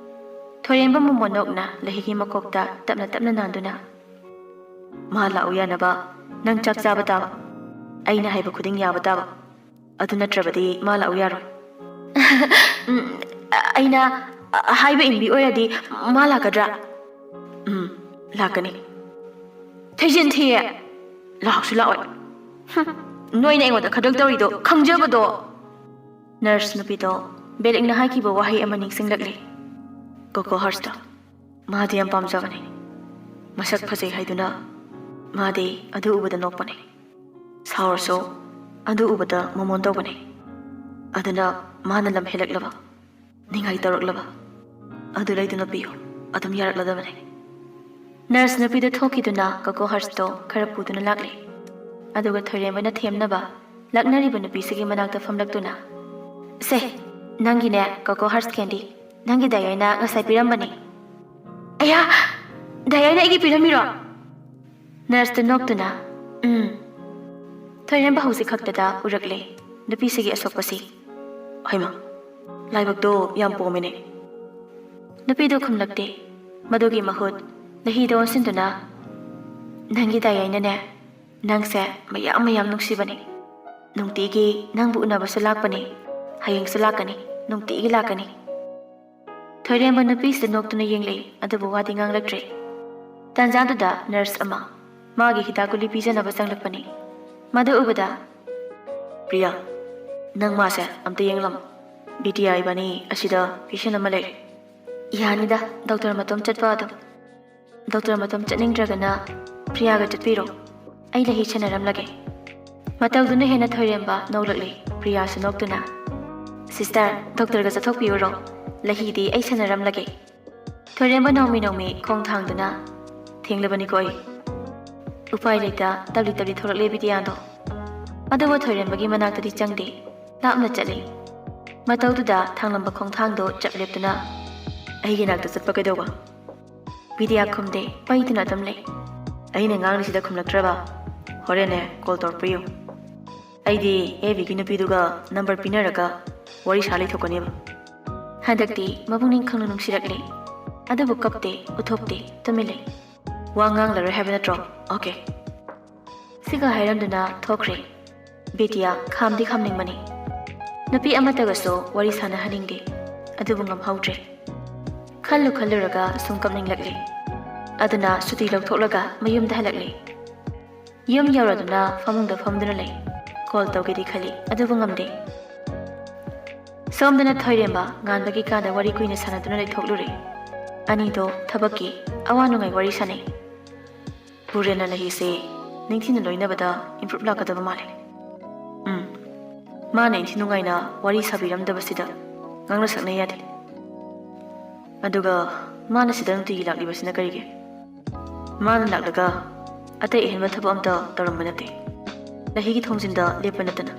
ꯊꯣꯏꯔꯦꯝꯕ ꯃꯣꯃꯣꯟ ꯅꯣꯛꯅ ꯂꯩꯍꯤꯒꯤ ꯃꯀꯣꯛꯇ ꯇꯞꯅ ꯇꯞꯅ ꯅꯥꯟꯗꯨꯅ, "ꯃꯥ ꯂꯥꯛꯎ ꯌꯥꯅꯕ ꯅꯪ ꯆꯥꯛ ꯆꯥꯕ ꯇꯥꯕ꯫ ꯑꯩꯅ ꯍꯥꯏꯕ ꯈꯨꯗꯤꯡ ꯌꯥꯕ ꯇꯥꯕ꯫ ꯑꯗꯨ ꯅꯠꯇ꯭ꯔꯕꯗꯤ ꯃꯥ ꯂꯥꯛꯎ ꯌꯥꯔꯣꯏ꯫" "ꯎꯝ, ꯑꯩꯅ ꯍꯥꯏꯕ ꯏꯟꯕꯤ ꯑꯣꯏꯔꯗꯤ ꯃꯥ ꯂꯥꯛꯀꯗ꯭ꯔꯥ?" "ꯎꯝ, ꯂꯥꯛꯀꯅꯤ꯫" "ꯊꯩꯖꯤꯟ ꯊꯤꯌꯦ꯫ ꯂꯥꯛꯁꯨ ꯂꯥꯛꯑꯣꯏ꯫ ꯍꯨꯝ, ꯅꯣꯏꯅ ꯑꯩꯉꯣꯟꯗ ꯈꯗ꯭ꯔꯛ ꯇꯧꯔꯤꯗꯣ ꯈꯪꯖꯕꯗꯣ꯫" ꯅꯔꯁ ꯅꯨꯄꯤꯗꯣ ꯕꯦꯂꯤꯛꯅ ꯍꯥꯏꯈꯤꯕ ꯋꯥꯍꯩ ꯑꯃ ꯅꯤꯡꯁꯤꯡꯂꯛꯂꯤ꯫ "ꯀꯣꯀꯣ ꯍꯔꯁꯇ ꯃꯥꯗꯤ ꯌꯥꯝ ꯄꯥꯝꯖꯕꯅꯤ꯫ ꯃꯁꯛ ꯐꯖꯩ ꯍꯥꯏꯗꯨꯅ ꯃꯥꯗꯤ ꯑꯗꯨ ꯎꯕꯗ ꯅꯣꯛꯄꯅꯤ꯫ ꯁꯥꯎꯔꯁꯨ ꯑꯗꯨ ꯎꯕꯗ ꯃꯣꯃꯣꯟ ꯇꯧꯕꯅꯤ꯫ ꯑꯗꯨꯅ ꯃꯥꯅ ꯂꯝ ꯍꯦꯜꯂꯛꯂꯕ, ꯅꯤꯡꯉꯥꯏ ꯇꯧꯔꯛꯂꯕ, ꯑꯗꯨ ꯂꯩꯗꯨꯅ ꯄꯤꯌꯨ, ꯑꯗꯨꯝ ꯌꯥꯔꯛꯂꯗꯕꯅꯤ꯫" ꯅꯔꯁ ꯅꯨꯄꯤꯗꯨ ꯊꯣꯛꯈꯤꯗꯨꯅ ꯀꯣꯀꯣ ꯍꯔꯁꯇꯣ ꯈꯔ ꯄꯨꯗꯨꯅ ꯂꯥꯛꯂꯦ꯫ ꯑꯗꯨꯒ ꯊꯣꯏꯔꯦꯝꯕꯅ ꯊꯦꯝꯅꯕ ꯂꯥꯛꯅꯔꯤꯕ ꯅꯨꯄꯤꯁꯤꯒꯤ ꯃꯅꯥꯛꯇ ꯐꯝꯂꯛꯇꯨꯅ, "ꯁꯦ, ꯅꯪꯒꯤꯅꯦ ꯀꯣꯀꯣ ꯍꯔꯁ ꯀꯦꯟꯗꯤ, ꯅꯪꯒꯤ ꯗꯥꯏꯌꯥꯏꯅ ꯉꯁꯥꯏ ꯄꯤꯔꯝꯕꯅꯤ꯫" "ꯑꯌꯥ! ꯗꯥꯏꯌꯥꯏꯅ ꯑꯩꯒꯤ ꯄꯤꯔꯝꯃꯤꯔꯣ?" ꯅꯔꯁꯇꯨ ꯅꯣꯛꯇꯨꯅ, "ꯎꯝ꯫" ꯊꯣꯏꯔꯦꯝꯕ ꯍꯧꯖꯤꯛ ꯈꯛꯇꯗ ꯎꯔꯛꯂꯦ ꯅꯨꯄꯤꯁꯤꯒꯤ ꯑꯁꯣꯛꯄꯁꯤ꯫ "ꯍꯩꯃꯥ, ꯂꯥꯏꯕꯛꯇꯣ ꯌꯥꯝ ꯄꯣꯝꯃꯤꯅꯦ꯫" ꯅꯨꯄꯤꯗꯨ ꯈꯨꯝꯂꯛꯇꯦ꯫ ꯃꯗꯨꯒꯤ ꯃꯍꯨꯠ ꯂꯍꯤꯗ ꯑꯣꯟꯁꯤꯟꯗꯨꯅ, "ꯅꯪꯒꯤ ꯗꯥꯏꯌꯥꯏꯅꯅꯦ, ꯅꯪꯁꯦ ꯃꯌꯥꯝ ꯃꯌꯥꯝ ꯅꯨꯡꯁꯤꯕꯅꯤ꯫ ꯅꯨꯡꯇꯤꯒꯤ ꯅꯪꯕꯨ ꯎꯅꯕꯁꯨ ꯂꯥꯛꯄꯅꯤ꯫ ꯍꯌꯦꯡꯁꯨ ꯂꯥꯛꯀꯅꯤ, ꯅꯨꯡꯇꯤꯒꯤ ꯂꯥꯛꯀꯅꯤ꯫" ꯊꯣꯏꯔꯦꯝꯕ ꯅꯨꯄꯤꯁꯤꯗ ꯅꯣꯛꯇꯨꯅ ꯌꯦꯡꯂꯛꯏ, ꯑꯗꯨꯕꯨ ꯋꯥꯗꯤ ꯉꯥꯡꯂꯛꯇ꯭ꯔꯦ꯫ ꯇꯥꯟꯖꯥꯗꯨꯗ ꯅꯔꯁ ꯑꯃ ꯃꯥꯒꯤ ꯍꯤꯗꯥꯛ ꯒꯨꯂꯤ ꯄꯤꯖꯅꯕ ꯆꯪꯂꯛꯄꯅꯤ꯫ ꯃꯗꯨ ꯎꯕꯗ, "ꯄ꯭ꯔꯤꯌꯥ, ꯅꯪ ꯃꯥꯁꯦ ꯑꯝꯇ ꯌꯦꯡꯂꯝꯃꯨ꯫ ꯕꯤꯇꯤꯌꯥ ꯏꯕꯥꯅꯤ ꯑꯁꯤꯗ ꯄꯦꯁꯦꯟ ꯑꯃ ꯂꯩꯔꯦ꯫" "ꯌꯥꯅꯤꯗ, ꯗꯣꯛꯇꯔ ꯃꯇꯣꯝ ꯆꯠꯄ ꯑꯗꯨꯝ꯫" "ꯗꯣꯛꯇꯔ ꯃꯇꯣꯝ ꯆꯠꯅꯤꯡꯗ꯭ꯔꯒꯅ ꯄ꯭ꯔꯤꯌꯥꯒ ꯆꯠꯄꯤꯔꯣ꯫ ꯑꯩ ꯂꯍꯤ ꯁꯦꯟꯅꯔꯝꯂꯒꯦ꯫" ꯃꯇꯧꯗꯨꯅ ꯍꯦꯟꯅ ꯊꯣꯏꯔꯦꯝꯕ ꯅꯣꯛꯂꯛꯂꯤ꯫ ꯄ꯭ꯔꯤꯌꯥꯁꯨ ꯅꯣꯛꯇꯨꯅ, "ꯁꯤꯁꯇꯔ, ꯗꯣꯛꯇꯔꯒ ꯆꯠꯊꯣꯛꯄꯤꯔꯨꯔꯣ꯫ ꯂꯍꯤꯗꯤ ꯑꯩ ꯁꯦꯟꯅꯔꯝꯂꯒꯦ꯫" ꯊꯣꯏꯔꯦꯝꯕ ꯅꯣꯡꯃꯤ ꯅꯣꯡꯃꯤ ꯈꯣꯡ ꯊꯥꯡꯗꯨꯅ, "ꯊꯦꯡꯂꯕꯅꯤꯀꯣ ꯑꯩ꯫" ꯎꯄꯥꯏ ꯂꯩꯇ ꯇꯞꯂꯤ ꯇꯞꯂꯤ ꯊꯣꯛꯂꯛꯂꯦ ꯕꯤꯗꯤꯌꯥꯗꯣ꯫ ꯑꯗꯨꯕꯨ ꯊꯣꯏꯔꯦꯝꯕꯒꯤ ꯃꯅꯥꯛꯇꯗꯤ ꯆꯪꯗꯦ, ꯂꯥꯞꯅ ꯆꯠꯂꯤ꯫ ꯃꯇꯧꯗꯨꯗ ꯊꯥꯡꯂꯝꯕ ꯈꯣꯡꯊꯥꯡꯗꯣ ꯆꯞ ꯂꯦꯞꯇꯨꯅ, "ꯑꯩꯒꯤ ꯅꯥꯛꯇ ꯆꯠꯄ ꯀꯩꯗꯧꯕ?" ꯕꯤꯗꯤꯌꯥ ꯈꯨꯝꯗꯦ, ꯄꯩꯗꯨꯅ ꯑꯗꯨꯝ ꯂꯩ꯫ "ꯑꯩꯅ ꯉꯥꯡꯂꯤꯁꯤꯗ ꯈꯨꯝꯂꯛꯇ꯭ꯔꯕ? ꯍꯣꯔꯦꯟꯅꯦ ꯀꯣꯜ ꯇꯧꯔꯛꯄꯤꯌꯨ꯫ ꯑꯩꯗꯤ ꯑꯦ ꯕꯤꯒꯤ ꯅꯨꯄꯤꯗꯨꯒ ꯅꯝꯕꯔ ꯄꯤꯅꯔꯒ ꯋꯥꯔꯤ ꯁꯥ ꯂꯩꯊꯣꯛꯀꯅꯦꯕ꯫" ꯍꯟꯗꯛꯇꯤ ꯃꯄꯨꯛꯅꯤꯡ ꯈꯪꯅ ꯅꯨꯡꯁꯤꯔꯛꯂꯦ꯫ ꯑꯗꯨꯕꯨ ꯀꯞꯇꯦ, ꯎꯠꯊꯣꯛꯇꯦ, ꯇꯨꯃꯤꯟ ꯂꯩ꯫ "ꯋꯥ ꯉꯥꯡꯂꯔꯣꯏ ꯍꯥꯏꯕ ꯅꯠꯇ꯭ꯔꯣ? ꯑꯣꯀꯦ꯫" ꯁꯤꯒ ꯍꯥꯏꯔꯝꯗꯨꯅ ꯊꯣꯛꯈ꯭ꯔꯦ꯫ ꯕꯤꯗꯤꯌꯥ ꯈꯥꯝꯗꯤ ꯈꯥꯝꯅꯤꯡꯕꯅꯤ꯫ ꯅꯨꯄꯤ ꯑꯃꯠꯇꯒꯁꯨ ꯋꯥꯔꯤ ꯁꯥꯟꯅꯍꯟꯅꯤꯡꯗꯦ꯫ ꯑꯗꯨꯕꯨ ꯉꯝꯍꯧꯗ꯭ꯔꯦ꯫ ꯈꯜꯂꯨ ꯈꯜꯂꯨꯔꯒ ꯁꯨꯝ ꯀꯞꯅꯤꯡꯂꯛꯂꯦ꯫ ꯑꯗꯨꯅ ꯁꯨꯇꯤ ꯂꯧꯊꯣꯛꯂꯒ ꯃꯌꯨꯝꯗ ꯍꯜꯂꯛꯂꯦ꯫ ꯌꯨꯝ ꯌꯧꯔꯗꯨꯅ ꯐꯃꯨꯡꯗ ꯐꯝꯗꯨꯅ ꯂꯩ꯫ ꯀꯣꯜ ꯇꯧꯒꯦꯗꯤ ꯈꯜꯂꯤ, ꯑꯗꯨꯕꯨ ꯉꯝꯗꯦ꯫ ꯁꯣꯝꯗꯅ ꯊꯣꯏꯔꯦꯝꯕ ꯉꯥꯟꯕꯒꯤ ꯀꯥꯗ ꯋꯥꯔꯤ ꯀꯨꯏꯅ ꯁꯥꯟꯅꯗꯨꯅ ꯂꯩꯊꯣꯛꯂꯨꯔꯦ꯫ ꯑꯅꯤꯗꯣ ꯊꯕꯛꯀꯤ ꯑꯋꯥ ꯅꯨꯡꯉꯥꯏ ꯋꯥꯔꯤ ꯁꯥꯟꯅꯩ꯫ ꯕꯨꯔꯦꯟꯅ ꯂꯩꯍꯤꯁꯦ ꯅꯤꯡꯊꯤꯅ ꯂꯣꯏꯅꯕꯗ improve ꯂꯥꯛꯀꯗꯕ ꯃꯥꯜꯂꯦ꯫ ꯎꯝ, ꯃꯥꯅ ꯏꯟꯊꯤ ꯅꯨꯡꯉꯥꯏꯅ ꯋꯥꯔꯤ ꯁꯥꯕꯤꯔꯝꯗꯕꯁꯤꯗ ꯉꯥꯡꯅ ꯁꯛꯅ ꯌꯥꯗꯦ꯫ ꯑꯗꯨꯒ ꯃꯥꯅ ꯁꯤꯗ ꯅꯨꯡꯇꯤꯒꯤ ꯂꯥꯛꯂꯤꯕꯁꯤꯅ ꯀꯔꯤꯒꯤ? ꯃꯥꯅ ꯂꯥꯛꯂꯒ ꯑꯇꯩ ꯑꯍꯦꯟꯕ ꯊꯕꯛ ꯑꯝꯇ ꯇꯧꯔꯝꯕ ꯅꯠꯇꯦ꯫ ꯂꯩꯍꯤꯒꯤ ꯊꯣꯡꯖꯤꯟꯗ ꯂꯦꯞꯄ ꯅꯠꯇꯅ꯫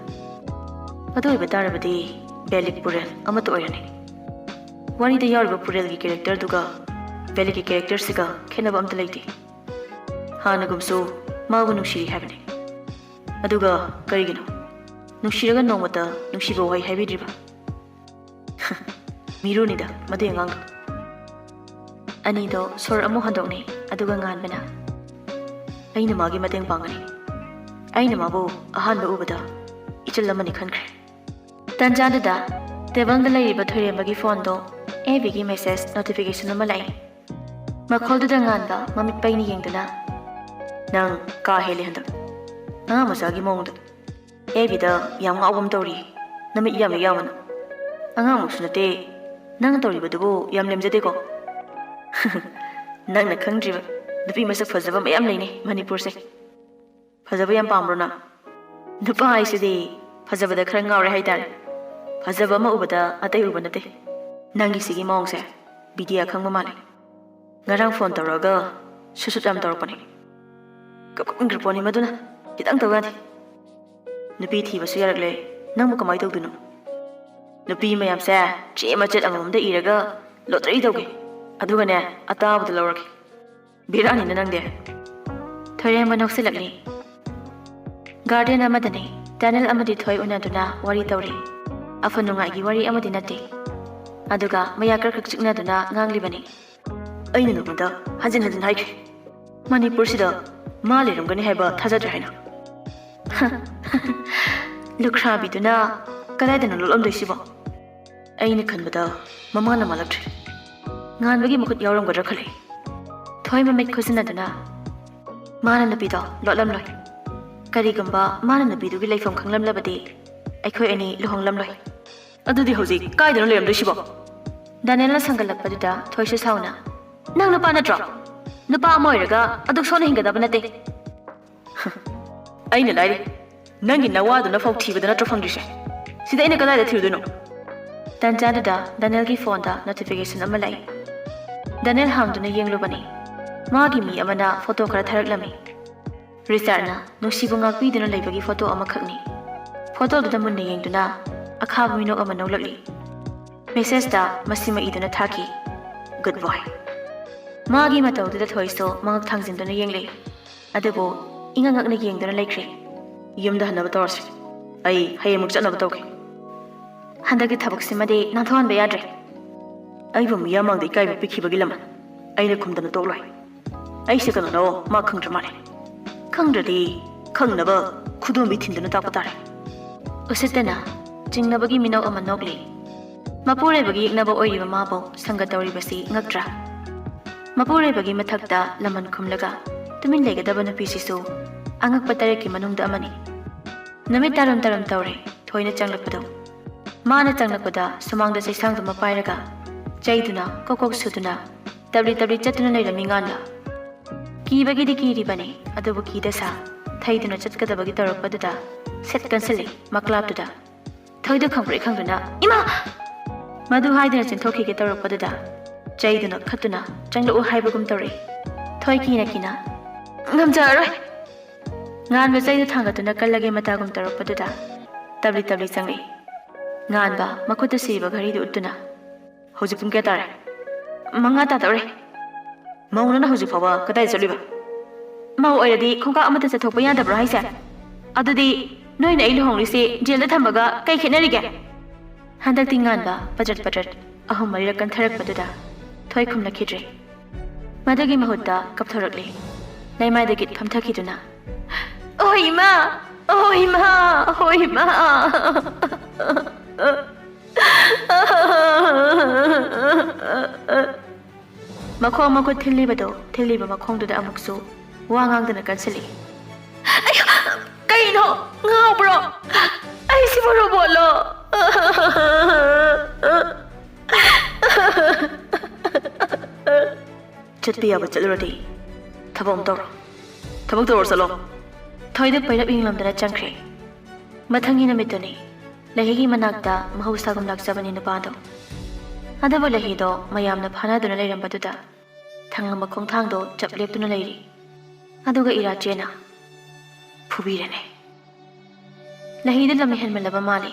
ꯑꯗꯨ ꯑꯣꯏꯕ ꯇꯥꯔꯕꯗꯤ ꯕꯦꯂꯤꯛ ꯄꯨꯔꯦꯜ ꯑꯃꯠꯇ ꯑꯣꯏꯔꯅꯤ꯫ ꯋꯥꯔꯤꯗ ꯌꯥꯎꯔꯤꯕ ꯄꯨꯔꯦꯜꯒꯤ ꯀꯦꯔꯦꯛꯇꯔꯗꯨꯒ ꯕꯦꯂꯤꯛꯀꯤ ꯀꯦꯔꯦꯛꯇꯔꯁꯤꯒ ꯈꯦꯠꯅꯕ ꯑꯝꯇ ꯂꯩꯇꯦ꯫ ꯍꯥꯟꯅꯒꯨꯝꯁꯨ ꯃꯥꯕꯨ ꯅꯨꯡꯁꯤꯔꯤ ꯍꯥꯏꯕꯅꯤ꯫ ꯑꯗꯨꯒ ꯀꯔꯤꯒꯤꯅꯣ? ꯅꯨꯡꯁꯤꯔꯒ ꯅꯣꯡꯃꯇ ꯅꯨꯡꯁꯤꯕ ꯋꯥꯍꯩ ꯍꯥꯏꯕꯤꯗ꯭ꯔꯤꯕ? ꯃꯤꯔꯨꯅꯤꯗ ꯃꯗꯨꯏ ꯑꯉꯥꯡꯗꯣ꯫ ꯑꯅꯤꯗꯣ ꯁꯣꯔ ꯑꯃꯨꯛ ꯍꯣꯟꯗꯣꯛꯅꯩ, ꯑꯗꯨꯒ ꯉꯥꯟꯕꯅ, "ꯑꯩꯅ ꯃꯥꯒꯤ ꯃꯇꯦꯡ ꯄꯥꯡꯒꯅꯤ꯫ ꯑꯩꯅ ꯃꯥꯕꯨ ꯑꯍꯥꯟꯕ ꯎꯕꯗ ꯏꯆꯜ ꯑꯃꯅꯤ ꯈꯟꯈ꯭ꯔꯦ꯫" ꯇꯟꯖꯥꯗꯨꯗ ꯇꯦꯕꯜꯗ ꯂꯩꯔꯤꯕ ꯊꯣꯏꯔꯦꯝꯕꯒꯤ ꯐꯣꯟꯗꯣ ꯑꯦꯕꯤꯒꯤ ꯃꯦꯁꯦꯖ ꯅꯣꯇꯤꯐꯤꯀꯦꯁꯟ ꯑꯃ ꯂꯥꯛꯏ꯫ ꯃꯈꯣꯜꯗꯨꯗ ꯉꯥꯟꯕ ꯃꯃꯤꯠ ꯄꯩꯅ ꯌꯦꯡꯗꯨꯅ, "ꯅꯪ ꯀꯥ ꯍꯦꯜꯂꯦ ꯍꯟꯗꯛ꯫ ꯑꯉꯥꯡ ꯃꯆꯥꯒꯤ ꯃꯑꯣꯡꯗ꯫ ꯑꯦꯕꯤꯗ ꯌꯥꯝ ꯉꯥꯎꯕ ꯑꯃ ꯇꯧꯔꯤ꯫ ꯅꯃꯤꯠ ꯌꯥꯝ ꯌꯥꯝꯃꯅ꯫ ꯑꯉꯥꯡꯃꯛꯁꯨ ꯅꯠꯇꯦ꯫ ꯅꯪ ꯇꯧꯔꯤꯕꯗꯨꯕꯨ ꯌꯥꯝ ꯂꯦꯝꯖꯗꯦꯀꯣ꯫" "ꯅꯪꯅ ꯈꯪꯗ꯭ꯔꯤꯕ꯫ ꯅꯨꯄꯤ ꯃꯁꯛ ꯐꯖꯕ ꯃꯌꯥꯝ ꯂꯩꯅꯦ ꯃꯅꯤꯄꯨꯔꯁꯦ꯫" "ꯐꯖꯕ ꯌꯥꯝ ꯄꯥꯝꯕ꯭ꯔꯣ ꯅꯪ?" "ꯅꯨꯄꯥ ꯍꯥꯏꯁꯤꯗꯤ ꯐꯖꯕꯗ ꯈꯔ ꯉꯥꯎꯔꯦ ꯍꯥꯏꯇꯥꯔꯦ꯫ ꯐꯖꯕ ꯑꯃ ꯎꯕꯗ ꯑꯇꯩ ꯎꯕ ꯅꯠꯇꯦ꯫ ꯅꯪꯒꯤ ꯁꯤꯒꯤ ꯃꯑꯣꯡꯁꯦ ꯕꯤꯗꯤꯌꯥ ꯈꯪꯕ ꯃꯥꯜꯂꯦ꯫ ꯉꯔꯥꯡ ꯐꯣꯟ ꯇꯧꯔꯛꯑꯒ ꯁꯨꯠ ꯁꯨꯠ ꯌꯥꯝ ꯇꯧꯔꯛꯄꯅꯦ꯫ ꯀꯞꯀꯟꯈ꯭ꯔ ꯄꯣꯠꯅꯤ ꯃꯗꯨꯅ꯫ ꯈꯤꯇꯪ ꯇꯧ ꯌꯥꯗꯦ꯫ ꯅꯨꯄꯤ ꯊꯤꯕꯁꯨ ꯌꯥꯔꯛꯂꯦ꯫ ꯅꯪꯕꯨ ꯀꯃꯥꯏꯅ ꯇꯧꯗꯣꯏꯅꯣ? ꯅꯨꯄꯤ ꯃꯌꯥꯝꯁꯦ ꯆꯦ ꯃꯆꯦꯠ ꯑꯃꯃꯝꯗ ꯏꯔꯒ ꯂꯣꯇꯔꯤ ꯇꯧꯒꯦ꯫ ꯑꯗꯨꯒꯅꯦ, ꯑꯇꯥꯕꯗ ꯂꯧꯔꯒꯦ꯫ ꯕꯦꯔꯥꯅꯤꯅ ꯅꯪꯗꯤ꯫" ꯊꯣꯏꯔꯦꯝꯕ ꯅꯣꯛꯁꯤꯜꯂꯛꯂꯤ꯫ ꯒꯥꯔꯗꯦꯟ ꯑꯃꯗꯅꯤ꯫ ꯗꯥꯅꯤꯜ ꯑꯃꯗꯤ ꯊꯣꯏ ꯎꯅꯗꯨꯅ ꯋꯥꯔꯤ ꯇꯧꯔꯤ꯫ ꯑꯐ ꯅꯨꯡꯉꯥꯏꯒꯤ ꯋꯥꯔꯤ ꯑꯃꯗꯤ ꯅꯠꯇꯦ꯫ ꯑꯗꯨꯒ ꯃꯌꯥ ꯀ꯭ꯔꯛ ꯀ꯭ꯔꯛ ꯆꯤꯛꯅꯗꯨꯅ ꯉꯥꯡꯂꯤꯕꯅꯤ꯫ "ꯑꯩꯅ ꯅꯉꯣꯟꯗ ꯍꯟꯖꯤꯟ ꯍꯟꯖꯤꯟ ꯍꯥꯏꯈ꯭ꯔꯦ, ꯃꯅꯤꯄꯨꯔꯁꯤꯗ ꯃꯥ ꯂꯩꯔꯝꯒꯅꯤ ꯍꯥꯏꯕ ꯊꯥꯖꯗ꯭ꯔꯦ ꯍꯥꯏꯅ꯫" ꯂꯨꯈ꯭ꯔꯥꯕꯤꯗꯨꯅ ꯀꯗꯥꯏꯗꯅꯣ ꯂꯣꯠꯂꯝꯗꯣꯏꯁꯤꯕꯣ? ꯑꯩꯅ ꯈꯟꯕꯗ ꯃꯃꯥꯅ ꯃꯥꯜꯂꯛꯇ꯭ꯔꯦ꯫ ꯉꯥꯟꯕꯒꯤ ꯃꯈꯨꯠ ꯌꯥꯎꯔꯝꯒꯗ꯭ꯔꯥ ꯈꯜꯂꯤ꯫ ꯊꯣꯏ ꯃꯃꯤꯠ ꯈꯨꯖꯤꯟꯅꯗꯨꯅ, "ꯃꯥꯅ ꯅꯨꯄꯤꯗꯣ ꯂꯣꯠꯂꯝꯂꯣꯏ꯫ ꯀꯔꯤꯒꯨꯝꯕ ꯃꯥꯅ ꯅꯨꯄꯤꯗꯨꯒꯤ ꯂꯩꯐꯝ ꯈꯪꯂꯝꯂꯕꯗꯤ ꯑꯩꯈꯣꯏ ꯑꯅꯤ ꯂꯨꯍꯣꯡꯂꯝꯂꯣꯏ꯫" "ꯑꯗꯨꯗꯤ ꯍꯧꯖꯤꯛ ꯀꯥꯏꯗꯅꯣ ꯂꯩꯔꯝꯗꯣꯏꯁꯤꯕꯣ?" ꯗꯥꯅꯤꯜꯅ ꯁꯪꯒꯠꯂꯛꯄꯗꯨꯗ ꯊꯣꯏꯁꯨ ꯁꯥꯎꯅ, "ꯅꯪ ꯅꯨꯄꯥ ꯅꯠꯇ꯭ꯔꯣ? ꯅꯨꯄꯥ ꯑꯃ ꯑꯣꯏꯔꯒ ꯑꯗꯨꯛ ꯁꯣꯟꯅ ꯍꯤꯡꯒꯗꯕ ꯅꯠꯇꯦ꯫" "ꯑꯩꯅ ꯂꯥꯏꯔꯤ, ꯅꯪꯒꯤ ꯅꯋꯥꯗꯨꯅ ꯐꯥꯎ ꯊꯤꯕꯗ ꯅꯠꯇ꯭ꯔꯣ ꯐꯪꯗ꯭ꯔꯤꯁꯦ? ꯁꯤꯗ ꯑꯩꯅ ꯀꯗꯥꯏꯗ ꯊꯤꯔꯨꯗꯣꯏꯅꯣ?" ꯇꯟꯖꯥꯗꯨꯗ ꯗꯥꯅꯤꯜꯒꯤ ꯐꯣꯟꯗ ꯅꯣꯇꯤꯐꯤꯀꯦꯁꯟ ꯑꯃ ꯂꯥꯛꯏ꯫ ꯗꯥꯅꯤꯜ ꯍꯥꯡꯗꯨꯅ ꯌꯦꯡꯂꯨꯕꯅꯤ꯫ ꯃꯥꯒꯤ ꯃꯤ ꯑꯃꯅ ꯐꯣꯇꯣ ꯈꯔ ꯊꯥꯔꯛꯂꯝꯃꯤ꯫ ꯔꯤꯆꯥꯔꯗꯅ ꯅꯨꯡꯁꯤꯕ ꯉꯥꯛꯄꯤꯗꯨꯅ ꯂꯩꯕꯒꯤ ꯐꯣꯇꯣ ꯑꯃꯈꯛꯅꯤ꯫ ꯐꯣꯇꯣꯗꯨꯗ ꯃꯨꯟꯅ ꯌꯦꯡꯗꯨꯅ ꯑꯈꯥꯕ ꯃꯤꯅꯣꯛ ꯑꯃ ꯅꯣꯛꯂꯛꯂꯤ꯫ ꯃꯦꯁꯦꯖꯇ ꯃꯁꯤꯃ ꯏꯗꯨꯅ ꯊꯥꯈꯤ, "Good boy." ꯃꯥꯒꯤ ꯃꯇꯧꯗꯨꯗ ꯊꯣꯏꯁꯨ ꯃꯉꯛ ꯊꯥꯡꯖꯤꯟꯗꯨꯅ ꯌꯦꯡꯂꯦ꯫ ꯑꯗꯨꯕꯨ ꯏꯉꯛ ꯉꯛꯅ ꯌꯦꯡꯗꯨꯅ ꯂꯩꯈ꯭ꯔꯦ꯫ "ꯌꯨꯝꯗ ꯍꯟꯅꯕ ꯇꯧꯔꯁꯤ꯫ ꯑꯩ ꯍꯌꯦꯡꯃꯨꯛ ꯆꯠꯅꯕ ꯇꯧꯒꯦ꯫ ꯍꯟꯗꯛꯀꯤ ꯊꯕꯛꯁꯤꯃꯗꯤ ꯅꯥꯟꯊꯣꯛꯍꯟꯕ ꯌꯥꯗ꯭ꯔꯦ꯫ ꯑꯩꯕꯨ ꯃꯤꯌꯥꯝ ꯃꯥꯡꯗ ꯏꯀꯥꯏꯕ ꯄꯤꯈꯤꯕꯒꯤ ꯂꯃꯟ ꯑꯩꯅ ꯈꯨꯝꯗꯅ ꯇꯣꯛꯂꯣꯏ꯫ ꯑꯩꯁꯦ ꯀꯅꯥꯅꯣ ꯃꯥ ꯈꯪꯗ꯭ꯔ ꯃꯥꯜꯂꯦ꯫ ꯈꯪꯗ꯭ꯔꯗꯤ ꯈꯪꯅꯕ ꯈꯨꯗꯣꯝꯕꯤ ꯊꯤꯟꯗꯨꯅ ꯇꯥꯛꯄ ꯇꯥꯔꯦ꯫" ꯎꯁꯤꯠꯇꯅ ꯆꯤꯡꯅꯕꯒꯤ ꯃꯤꯅꯧ ꯑꯃ ꯅꯣꯛꯂꯤ꯫ ꯃꯄꯨꯔꯣꯏꯕꯒꯤ ꯌꯦꯛꯅꯕ ꯑꯣꯏꯔꯤꯕ ꯃꯥꯕꯨ ꯁꯪꯒ ꯇꯧꯔꯤꯕꯁꯤ ꯉꯛꯇ꯭ꯔꯥ? ꯃꯄꯨꯔꯣꯏꯕꯒꯤ ꯃꯊꯛꯇ ꯂꯃꯟ ꯈꯨꯝꯂꯒ ꯇꯨꯃꯤꯟ ꯂꯩꯒꯗꯕ ꯅꯨꯄꯤꯁꯤꯁꯨ ꯑꯉꯛꯄ ꯇꯔꯦꯠꯀꯤ ꯃꯅꯨꯡꯗ ꯑꯃꯅꯤ꯫ ꯅꯨꯃꯤꯠ ꯇꯥꯔꯝ ꯇꯥꯔꯝ ꯇꯧꯔꯦ ꯊꯣꯏꯅ ꯆꯪꯂꯛꯄꯗꯣ꯫ ꯃꯥꯅ ꯆꯪꯂꯛꯄꯗ ꯁꯨꯃꯥꯡꯗ ꯆꯩꯁꯥꯡꯗꯨꯃ ꯄꯥꯏꯔꯒ ꯆꯩꯗꯨꯅ ꯀꯣꯛ ꯀꯣꯛ ꯁꯨꯗꯨꯅ ꯇꯞꯂꯤ ꯇꯞꯂꯤ ꯆꯠꯇꯨꯅ ꯂꯩꯔꯝꯃꯤ ꯉꯥꯟꯕ꯫ ꯀꯤꯕꯒꯤꯗꯤ ꯀꯤꯔꯤꯕꯅꯤ, ꯑꯗꯨꯕꯨ ꯀꯤꯗ ꯁꯥ ꯊꯩꯗꯨꯅ ꯆꯠꯀꯗꯕꯒꯤ ꯇꯧꯔꯛꯄꯗꯨꯗ ꯁꯦꯠ ꯀꯟꯁꯤꯜꯂꯤ ꯃꯀ꯭ꯂꯥꯞꯇꯨꯗ꯫ ꯊꯣꯏꯗꯣ ꯈꯪꯄ꯭ꯔꯦꯛ ꯈꯪꯗꯨꯅ, "ꯏꯃꯥ!" ꯃꯗꯨ ꯍꯥꯏꯗꯨꯅ ꯆꯦꯟꯊꯣꯛꯈꯤꯒꯦ ꯇꯧꯔꯛꯄꯗꯨꯗ ꯆꯩꯗꯨꯅ ꯈꯠꯇꯨꯅ ꯆꯪꯂꯛꯎ ꯍꯥꯏꯕꯒꯨꯝ ꯇꯧꯔꯛꯏ꯫ ꯊꯣꯏ ꯀꯤꯅ ꯀꯤꯅ, "ꯉꯝꯖꯔꯔꯣꯏ!" ꯉꯥꯟꯕ ꯆꯩꯗꯨ ꯊꯥꯡꯒꯠꯇꯨꯅ ꯀꯜꯂꯒꯦ ꯃꯇꯥꯒꯨꯝ ꯇꯧꯔꯛꯄꯗꯨꯗ ꯇꯞꯂꯤ ꯇꯞꯂꯤ ꯆꯪꯂꯛꯏ꯫ ꯉꯥꯟꯕ ꯃꯈꯨꯠꯇ ꯁꯤꯔꯤꯕ ꯘꯔꯤꯗꯨ ꯎꯠꯇꯨꯅ, "ꯍꯧꯖꯤꯛ ꯄꯨꯡ ꯀꯌꯥ ꯇꯥꯔꯦ?" "ꯃꯉꯥ ꯇꯥꯗꯧꯔꯦ꯫" "ꯃꯧ ꯅꯪꯅ ꯍꯧꯖꯤꯛ ꯐꯥꯎꯕ ꯀꯗꯥꯏ ꯆꯠꯂꯤꯕ?" "ꯃꯧ ꯑꯣꯏꯔꯗꯤ ꯈꯣꯡꯀꯥꯞ ꯑꯃꯠꯇ ꯆꯠꯊꯣꯛꯄ ꯌꯥꯗꯕ꯭ꯔꯣ ꯍꯥꯏꯁꯦ? ꯑꯗꯨꯗꯤ ꯅꯣꯏꯅ ꯑꯩ ꯂꯨꯍꯣꯡꯂꯤꯁꯦ ꯖꯦꯜꯗ ꯊꯝꯕꯒ ꯀꯩ ꯈꯦꯠꯅꯔꯤꯒꯦ?" ꯍꯟꯗꯛꯇꯤ ꯉꯥꯟꯕ ꯄꯗ꯭ꯔꯠ ꯄꯗ꯭ꯔꯠ ꯑꯍꯨꯝ ꯃꯔꯤꯔꯛ ꯀꯟꯊꯔꯛꯄꯗꯨꯗ ꯊꯣꯏ ꯈꯨꯝꯂꯛꯈꯤꯗ꯭ꯔꯦ꯫ ꯃꯗꯨꯒꯤ ꯃꯍꯨꯠꯇ ꯀꯞꯊꯣꯔꯛꯂꯦ꯫ ꯂꯩꯃꯥꯏꯗ ꯒꯤꯠ ꯐꯝꯊꯈꯤꯗꯨꯅ, "ꯑꯣ ꯏꯃꯥ! ꯑꯣ ꯏꯃꯥ! ꯑꯣ ꯏꯃꯥ!" ꯃꯈꯣꯡ ꯃꯈꯨꯠ ꯊꯤꯜꯂꯤꯕꯗꯣ ꯊꯤꯜꯂꯤꯕ ꯃꯈꯣꯡꯗꯨꯗ ꯑꯃꯨꯛꯁꯨ ꯋꯥ ꯉꯥꯡꯗꯅ ꯀꯟꯁꯤꯜꯂꯤ꯫ "ꯑꯌꯥ! ꯀꯩꯅꯣ? ꯉꯥꯎꯕ꯭ꯔꯣ? ꯑꯩꯁꯤꯕꯨ ꯔꯣꯕꯣꯠꯂꯣ?" "ꯆꯠꯄ ꯌꯥꯕ ꯆꯠꯂꯨꯔꯗꯤ ꯊꯕꯛ ꯑꯃ ꯇꯧꯔꯣ꯫ ꯊꯕꯛ ꯇꯧꯔꯣ, ꯆꯠꯂꯣ꯫" ꯊꯣꯏꯗ ꯄꯩꯔꯞ ꯌꯦꯡꯂꯝꯗꯅ ꯆꯪꯈ꯭ꯔꯦ꯫ ꯃꯊꯪꯒꯤ ꯅꯨꯃꯤꯠꯇꯨꯅꯤ꯫ ꯂꯩꯍꯤꯒꯤ ꯃꯅꯥꯛꯇ ꯃꯍꯧꯁꯥꯒꯨꯝ ꯂꯥꯛꯆꯕꯅꯤ ꯅꯨꯄꯥꯗꯣ꯫ ꯑꯗꯨꯕꯨ ꯂꯩꯍꯤꯗꯣ ꯃꯌꯥꯝꯅ ꯐꯥꯅꯗꯨꯅ ꯂꯩꯔꯝꯕꯗꯨꯗ ꯊꯪꯂꯝꯕ ꯈꯣꯡꯊꯥꯡꯗꯣ ꯆꯞ ꯂꯦꯞꯇꯨꯅ ꯂꯩꯔꯤ꯫ ꯑꯗꯨꯒ ꯏꯔꯥꯆꯦꯅ ꯐꯨꯕꯤꯔꯦꯅꯦ꯫ ꯂꯍꯤꯗꯨ ꯂꯝ ꯍꯦꯟꯃꯜꯂꯕ ꯃꯥꯜꯂꯤ꯫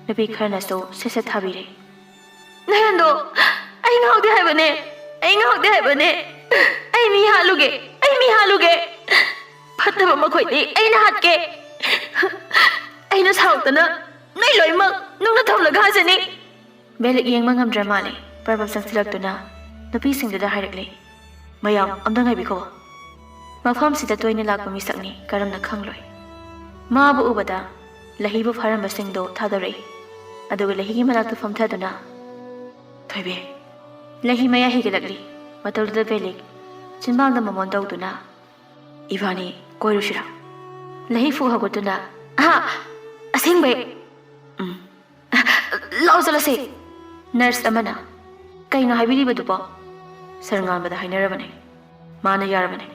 ꯅꯨꯄꯤ ꯈꯔꯅꯁꯨ ꯁꯠ ꯁꯠ ꯊꯥꯕꯤꯔꯦ꯫ "ꯅꯍꯦꯟꯗꯣ, ꯑꯩ ꯉꯥꯎꯗꯦ ꯍꯥꯏꯕꯅꯦ, ꯑꯩ ꯉꯥꯎꯗꯦ ꯍꯥꯏꯕꯅꯦ꯫ ꯑꯩ ꯃꯤ ꯍꯥꯠꯂꯨꯒꯦ, ꯑꯩ ꯃꯤ ꯍꯥꯠꯂꯨꯒꯦ꯫ ꯐꯠꯇꯕ ꯃꯈꯣꯏꯗꯤ ꯑꯩꯅ ꯍꯥꯠꯀꯦ꯫ ꯑꯩꯅ ꯁꯥꯎꯔꯛꯇꯅ ꯅꯣꯏ ꯂꯣꯏꯅꯃꯛ ꯅꯨꯡꯅ ꯊꯣꯝꯂꯒ ꯍꯥꯠꯆꯅꯤ꯫" ꯕꯦꯂꯤꯛ ꯌꯦꯡꯕ ꯉꯝꯗ꯭ꯔ ꯃꯥꯜꯂꯦ꯫ ꯄ꯭ꯔꯚꯞ ꯆꯪꯁꯤꯜꯂꯛꯇꯨꯅ ꯅꯨꯄꯤꯁꯤꯡꯗꯨꯗ ꯍꯥꯏꯔꯛꯂꯦ, "ꯃꯌꯥꯝ ꯑꯝꯇ ꯉꯥꯏꯕꯤꯈꯣ꯫ ꯃꯐꯝꯁꯤꯗ ꯇꯣꯏꯅ ꯂꯥꯛꯄ ꯃꯤꯁꯛꯅꯤ, ꯀꯔꯝꯅ ꯈꯪꯂꯣꯏ?" ꯃꯥꯕꯨ ꯎꯕꯗ ꯂꯍꯤꯕꯨ ꯐꯥꯔꯝꯕꯁꯤꯡꯗꯣ ꯊꯥꯗꯣꯔꯛꯏ꯫ ꯑꯗꯨꯒ ꯂꯍꯤꯒꯤ ꯃꯅꯥꯛꯇ ꯐꯝꯊꯗꯨꯅ, "ꯊꯣꯏꯕꯤ꯫" ꯂꯍꯤ ꯃꯌꯥ ꯍꯤꯒꯠꯂꯛꯂꯤ꯫ ꯃꯇꯧꯗꯨꯗ ꯕꯦꯂꯤꯛ ꯆꯤꯟꯕꯥꯡꯗ ꯃꯃꯣꯟ ꯇꯧꯗꯨꯅ, "ꯏꯕꯥꯅꯤ ꯀꯣꯏꯔꯨꯁꯤꯔꯥ?" ꯂꯍꯤ ꯐꯨ ꯍꯧꯒꯠꯇꯨꯅ, "ꯑꯍꯥ, ꯑꯁꯦꯡꯕꯩ?" "ꯎꯝ꯫ ꯂꯥꯛꯑꯣ ꯆꯠꯂꯁꯦ꯫" ꯅꯔꯁ ꯑꯃꯅ, "ꯀꯩꯅꯣ ꯍꯥꯏꯕꯤꯔꯤꯕꯗꯨꯕꯣ?" "ꯁꯔ ꯉꯥꯟꯕꯗ ꯍꯥꯏꯅꯔꯕꯅꯦ꯫ ꯃꯥꯅ ꯌꯥꯔꯕꯅꯦ꯫"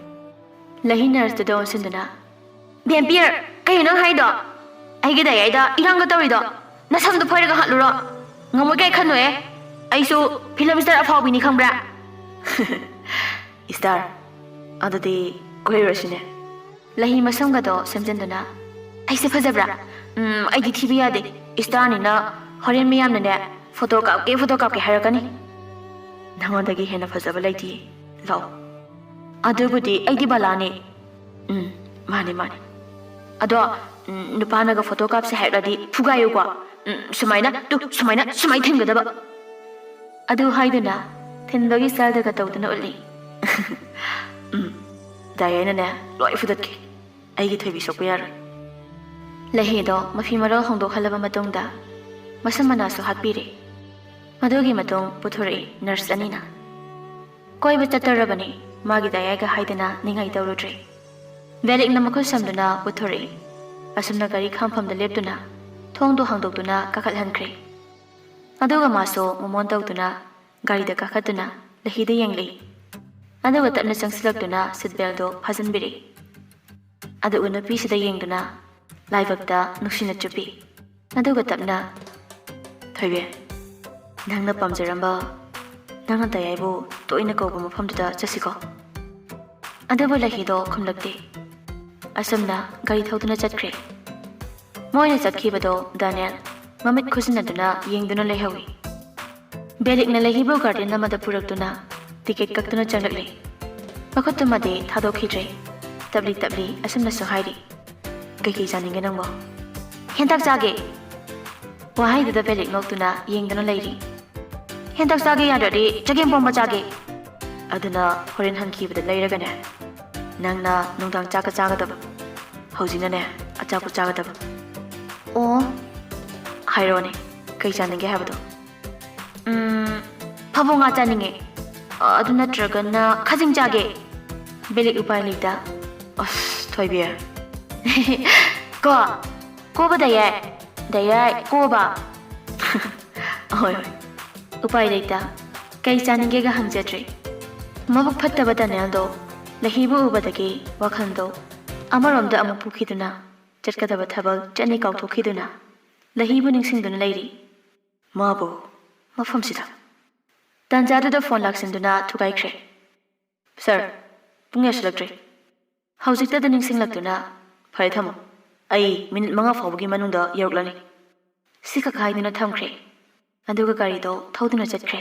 ꯂꯍꯤ ꯅꯔꯁꯇꯨꯗ ꯑꯣꯟꯁꯤꯟꯗꯨꯅ, "ꯚꯦꯝꯄꯤꯌꯔ, ꯀꯩꯅꯣ ꯅꯪ ꯍꯥꯏꯗꯣ? ꯑꯩꯒꯤ ꯗꯥꯏꯌꯥꯏꯗ ꯏꯔꯥꯡꯒ ꯇꯧꯔꯤꯗꯣ? ꯅꯁꯝꯗꯣ ꯐꯣꯏꯔꯒ ꯍꯥꯠꯂꯨꯔꯣ? ꯉꯝꯃꯣꯏ ꯀꯥꯏ ꯈꯟꯅꯨꯍꯦ꯫ ꯑꯩꯁꯨ ꯐꯤꯂꯝ ꯁ꯭ꯇꯥꯔ ꯑꯐꯥꯎꯕꯤꯅꯤ, ꯈꯪꯕ꯭ꯔꯥ?" "ꯁ꯭ꯇꯥꯔ? ꯑꯗꯨꯗꯤ ꯀꯣꯏꯔꯨꯔꯁꯤꯅꯦ꯫" ꯂꯍꯤ ꯃꯁꯝꯒꯗꯣ ꯁꯦꯝꯖꯤꯟꯗꯨꯅ, "ꯑꯩꯁꯦ ꯐꯖꯕ꯭ꯔꯥ? ꯎꯝ, ꯑꯩꯗꯤ ꯊꯤꯕ ꯌꯥꯗꯦ꯫ ꯁ꯭ꯇꯥꯔꯅꯤꯅ ꯍꯣꯔꯦꯟ ꯃꯤꯌꯥꯝꯅꯅꯦ ꯐꯣꯇꯣ ꯀꯥꯞꯀꯦ, ꯐꯣꯇꯣ ꯀꯥꯞꯀꯦ ꯍꯥꯏꯔꯛꯀꯅꯤ꯫" "ꯅꯉꯣꯟꯗꯒꯤ ꯍꯦꯟꯅ ꯐꯖꯕ ꯂꯩꯇꯦ꯫ ꯂꯥꯛꯑꯣ꯫" "ꯑꯗꯨꯕꯨꯗꯤ ꯑꯩꯗꯤ ꯕꯂꯥꯅꯦ꯫" "ꯎꯝ, ꯃꯥꯅꯦ, ꯃꯥꯅꯦ꯫ ꯑꯗꯣ, ꯎꯝ, ꯅꯨꯄꯥꯅꯒ ꯐꯣꯇꯣ ꯀꯥꯞꯁꯦ ꯍꯥꯏꯔꯛꯂꯗꯤ ꯐꯨꯒꯥꯏꯌꯨꯀꯣ꯫ ꯎꯝ, ꯁꯨꯃꯥꯏꯅ, ꯇꯨ, ꯁꯨꯃꯥꯏꯅ, ꯁꯨꯃꯥꯏꯅ ꯊꯤꯟꯒꯗꯕ꯫" ꯑꯗꯨ ꯍꯥꯏꯗꯨꯅ ꯊꯤꯟꯕꯒꯤ ꯁ꯭ꯇꯥꯏꯜꯗꯒ ꯇꯧꯗꯨꯅ ꯎꯠꯂꯤ꯫ "ꯎꯝ, ꯗꯥꯏꯌꯥꯅꯅꯦ ꯂꯣꯏ ꯐꯨꯗꯠꯀꯦ꯫ ꯑꯩꯒꯤ ꯊꯣꯏꯕꯤ ꯁꯣꯛꯄ ꯌꯥꯔꯣꯏ꯫" ꯂꯍꯤꯗꯣ ꯃꯐꯤ ꯃꯔꯣꯜ ꯍꯣꯡꯗꯣꯛꯍꯜꯂꯕ ꯃꯇꯨꯡꯗ ꯃꯁꯝ ꯃꯅꯥꯁꯨ ꯍꯥꯠꯄꯤꯔꯦ꯫ ꯃꯗꯨꯒꯤ ꯃꯇꯨꯡ ꯄꯨꯊꯣꯔꯛꯏ ꯅꯔꯁ ꯑꯅꯤꯅ꯫ ꯀꯣꯏꯕ ꯆꯠꯇꯧꯔꯕꯅꯤ, ꯃꯥꯒꯤ ꯗꯥꯏꯌꯥꯒ ꯍꯥꯏꯗꯅ ꯅꯤꯡꯉꯥꯏ ꯇꯧꯔꯨꯗ꯭ꯔꯦ꯫ ꯕꯦꯂꯤꯛꯅ ꯃꯈꯨꯠ ꯁꯝꯗꯨꯅ ꯄꯨꯊꯣꯔꯛꯏ꯫ ꯑꯁꯨꯝꯅ ꯒꯥꯔꯤ ꯈꯥꯝꯐꯝꯗ ꯂꯦꯞꯇꯨꯅ ꯊꯣꯡꯗꯣ ꯍꯥꯡꯗꯣꯛꯇꯨꯅ ꯀꯥꯈꯠꯍꯟꯈ꯭ꯔꯦ꯫ ꯑꯗꯨꯒ ꯃꯥꯁꯨ ꯃꯃꯣꯟ ꯇꯧꯗꯨꯅ ꯒꯥꯔꯤꯗ ꯀꯥꯈꯠꯇꯨꯅ ꯂꯍꯤꯗ ꯌꯦꯡꯂꯛꯏ꯫ ꯑꯗꯨꯒ ꯇꯞꯅ ꯆꯪꯁꯤꯜꯂꯛꯇꯨꯅ ꯁꯤꯠ ꯕꯦꯜꯗꯣ ꯐꯥꯖꯤꯟꯕꯤꯔꯛꯏ꯫ ꯑꯗꯨꯒ ꯅꯨꯄꯤꯁꯤꯗ ꯌꯦꯡꯗꯨꯅ ꯂꯥꯏꯕꯛꯇ ꯅꯨꯡꯁꯤꯅ ꯆꯨꯞꯄꯤ꯫ ꯑꯗꯨꯒ ꯇꯞꯅ, "ꯊꯣꯏꯕꯤ, ꯅꯪꯅ ꯄꯥꯝꯖꯔꯝꯕ ꯅꯪꯅ ꯗꯌꯥꯏꯕꯨ ꯇꯣꯏꯅ ꯀꯧꯕ ꯃꯐꯝꯗꯨꯗ ꯆꯠꯁꯤꯀꯣ꯫ ꯑꯗꯨꯕꯨ ꯂꯩꯍꯤꯗꯣ ꯈꯨꯝꯂꯛꯇꯦ꯫ ꯑꯁꯨꯝꯅ ꯒꯥꯔꯤ ꯊꯧꯗꯨꯅ ꯆꯠꯈ꯭ꯔꯦ꯫ ꯃꯣꯏꯅ ꯆꯠꯈꯤꯕꯗꯣ ꯗꯥꯅꯤꯌꯦꯜ ꯃꯃꯤꯠ ꯈꯨꯖꯤꯟꯅꯗꯨꯅ ꯌꯦꯡꯗꯨꯅ ꯂꯩꯍꯧꯏ꯫ ꯕꯦꯂꯤꯛꯅ ꯂꯩꯍꯤꯕꯨ ꯒꯥꯔꯗꯦꯟ ꯑꯃꯗ ꯄꯨꯔꯛꯇꯨꯅ ꯇꯤꯀꯦꯠ ꯀꯛꯇꯨꯅ ꯆꯪꯂꯛꯂꯦ꯫ ꯃꯈꯨꯠꯇꯨꯃꯗꯤ ꯊꯥꯗꯣꯛꯈꯤꯗ꯭ꯔꯦ꯫ ꯇꯞꯂꯤ ꯇꯞꯂꯤ ꯑꯁꯨꯝꯅꯁꯨ ꯍꯥꯏꯔꯤ, "ꯀꯩꯀꯩ ꯆꯥꯅꯤꯡꯒꯦ ꯅꯪꯕꯣ?" "ꯍꯦꯟꯇꯥꯛ ꯆꯥꯒꯦ!" ꯋꯥꯍꯩꯗꯨꯗ ꯕꯦꯂꯤꯛ ꯅꯣꯛꯇꯨꯅ ꯌꯦꯡꯗꯨꯅ ꯂꯩꯔꯤ꯫ "ꯍꯦꯟꯇꯥꯛ ꯆꯥꯒꯦ ꯌꯥꯗ꯭ꯔꯗꯤ ꯆꯒꯦꯝ ꯄꯣꯝꯕ ꯆꯥꯒꯦ!" "ꯑꯗꯨꯅ ꯍꯣꯔꯦꯟ ꯍꯟꯈꯤꯕꯗ ꯂꯩꯔꯒꯅꯦ, ꯅꯪꯅ ꯅꯨꯡꯗꯥꯡ ꯆꯥꯛꯀ ꯆꯥꯒꯗꯕ, ꯍꯧꯖꯤꯛꯅꯅꯦ ꯑꯆꯥꯄꯣꯠ ꯆꯥꯒꯗꯕ꯫" "ꯑꯣ, ꯍꯥꯏꯔꯛꯑꯣꯅꯦ, ꯀꯩ ꯆꯥꯅꯤꯡꯒꯦ ꯍꯥꯏꯕꯗꯣ?" "ꯎꯝ, ꯐꯕꯣ ꯉꯥ ꯆꯥꯅꯤꯡꯉꯦ꯫ ꯑ, ꯑꯗꯨ ꯅꯠꯇ꯭ꯔꯒꯅ ꯈꯥꯖꯤꯡ ꯆꯥꯒꯦ꯫" ꯕꯦꯂꯤꯛ ꯎꯄꯥꯏ ꯂꯩꯇ꯫ "ꯑꯁ, ꯊꯣꯏꯕꯤ꯫" "ꯀꯣ, ꯀꯣꯕ ꯗꯌꯥꯏ, ꯗꯌꯥꯏ, ꯀꯣꯕ꯫" "ꯍꯣꯏ, ꯍꯣꯏ꯫" ꯎꯄꯥꯏ ꯂꯩꯇ꯫ ꯀꯩ ꯆꯥꯅꯤꯡꯒꯦꯒ ꯍꯪꯖꯗ꯭ꯔꯦ꯫ ꯃꯕꯨꯛ ꯐꯠꯇꯕ ꯗꯥꯅꯤꯌꯦꯜꯗꯣ ꯂꯩꯍꯤꯕꯨ ꯎꯕꯗꯒꯤ ꯋꯥꯈꯜꯗꯣ ꯑꯃꯔꯣꯝꯗ ꯑꯃꯨꯛ ꯄꯨꯈꯤꯗꯨꯅ, ꯆꯠꯀꯗꯕ ꯊꯕꯛ ꯆꯠꯅꯤ ꯀꯥꯎꯊꯣꯛꯈꯤꯗꯨꯅ, ꯂꯩꯍꯤꯕꯨ ꯅꯤꯡꯁꯤꯡꯗꯨꯅ ꯂꯩꯔꯤ꯫ ꯃꯥꯕꯨ ꯃꯐꯝꯁꯤꯗ꯫ ꯇꯥꯟꯖꯥꯗꯨꯗ ꯐꯣꯟ ꯂꯥꯛꯁꯤꯟꯗꯨꯅ ꯊꯨꯒꯥꯏꯈ꯭ꯔꯦ꯫ "ꯁꯥꯔ, ꯄꯨꯡ ꯌꯥꯁꯤꯜꯂꯛꯇ꯭ꯔꯦ꯫ ꯍꯧꯖꯤꯛꯇꯗ ꯅꯤꯡꯁꯤꯡꯂꯛꯇꯨꯅ, ꯐꯔꯦ, ꯊꯝꯃꯣ꯫ ꯑꯩ ꯃꯤꯅꯤꯠ ꯃꯉꯥ ꯐꯥꯎꯕꯒꯤ ꯃꯅꯨꯡꯗ ꯌꯧꯔꯛꯂꯅꯤ꯫" ꯁꯤꯈꯛ ꯍꯥꯏꯗꯨꯅ ꯊꯝꯈ꯭ꯔꯦ꯫ ꯑꯗꯨꯒ ꯒꯥꯔꯤꯗꯣ ꯊꯧꯗꯨꯅ ꯆꯠꯈ꯭ꯔꯦ꯫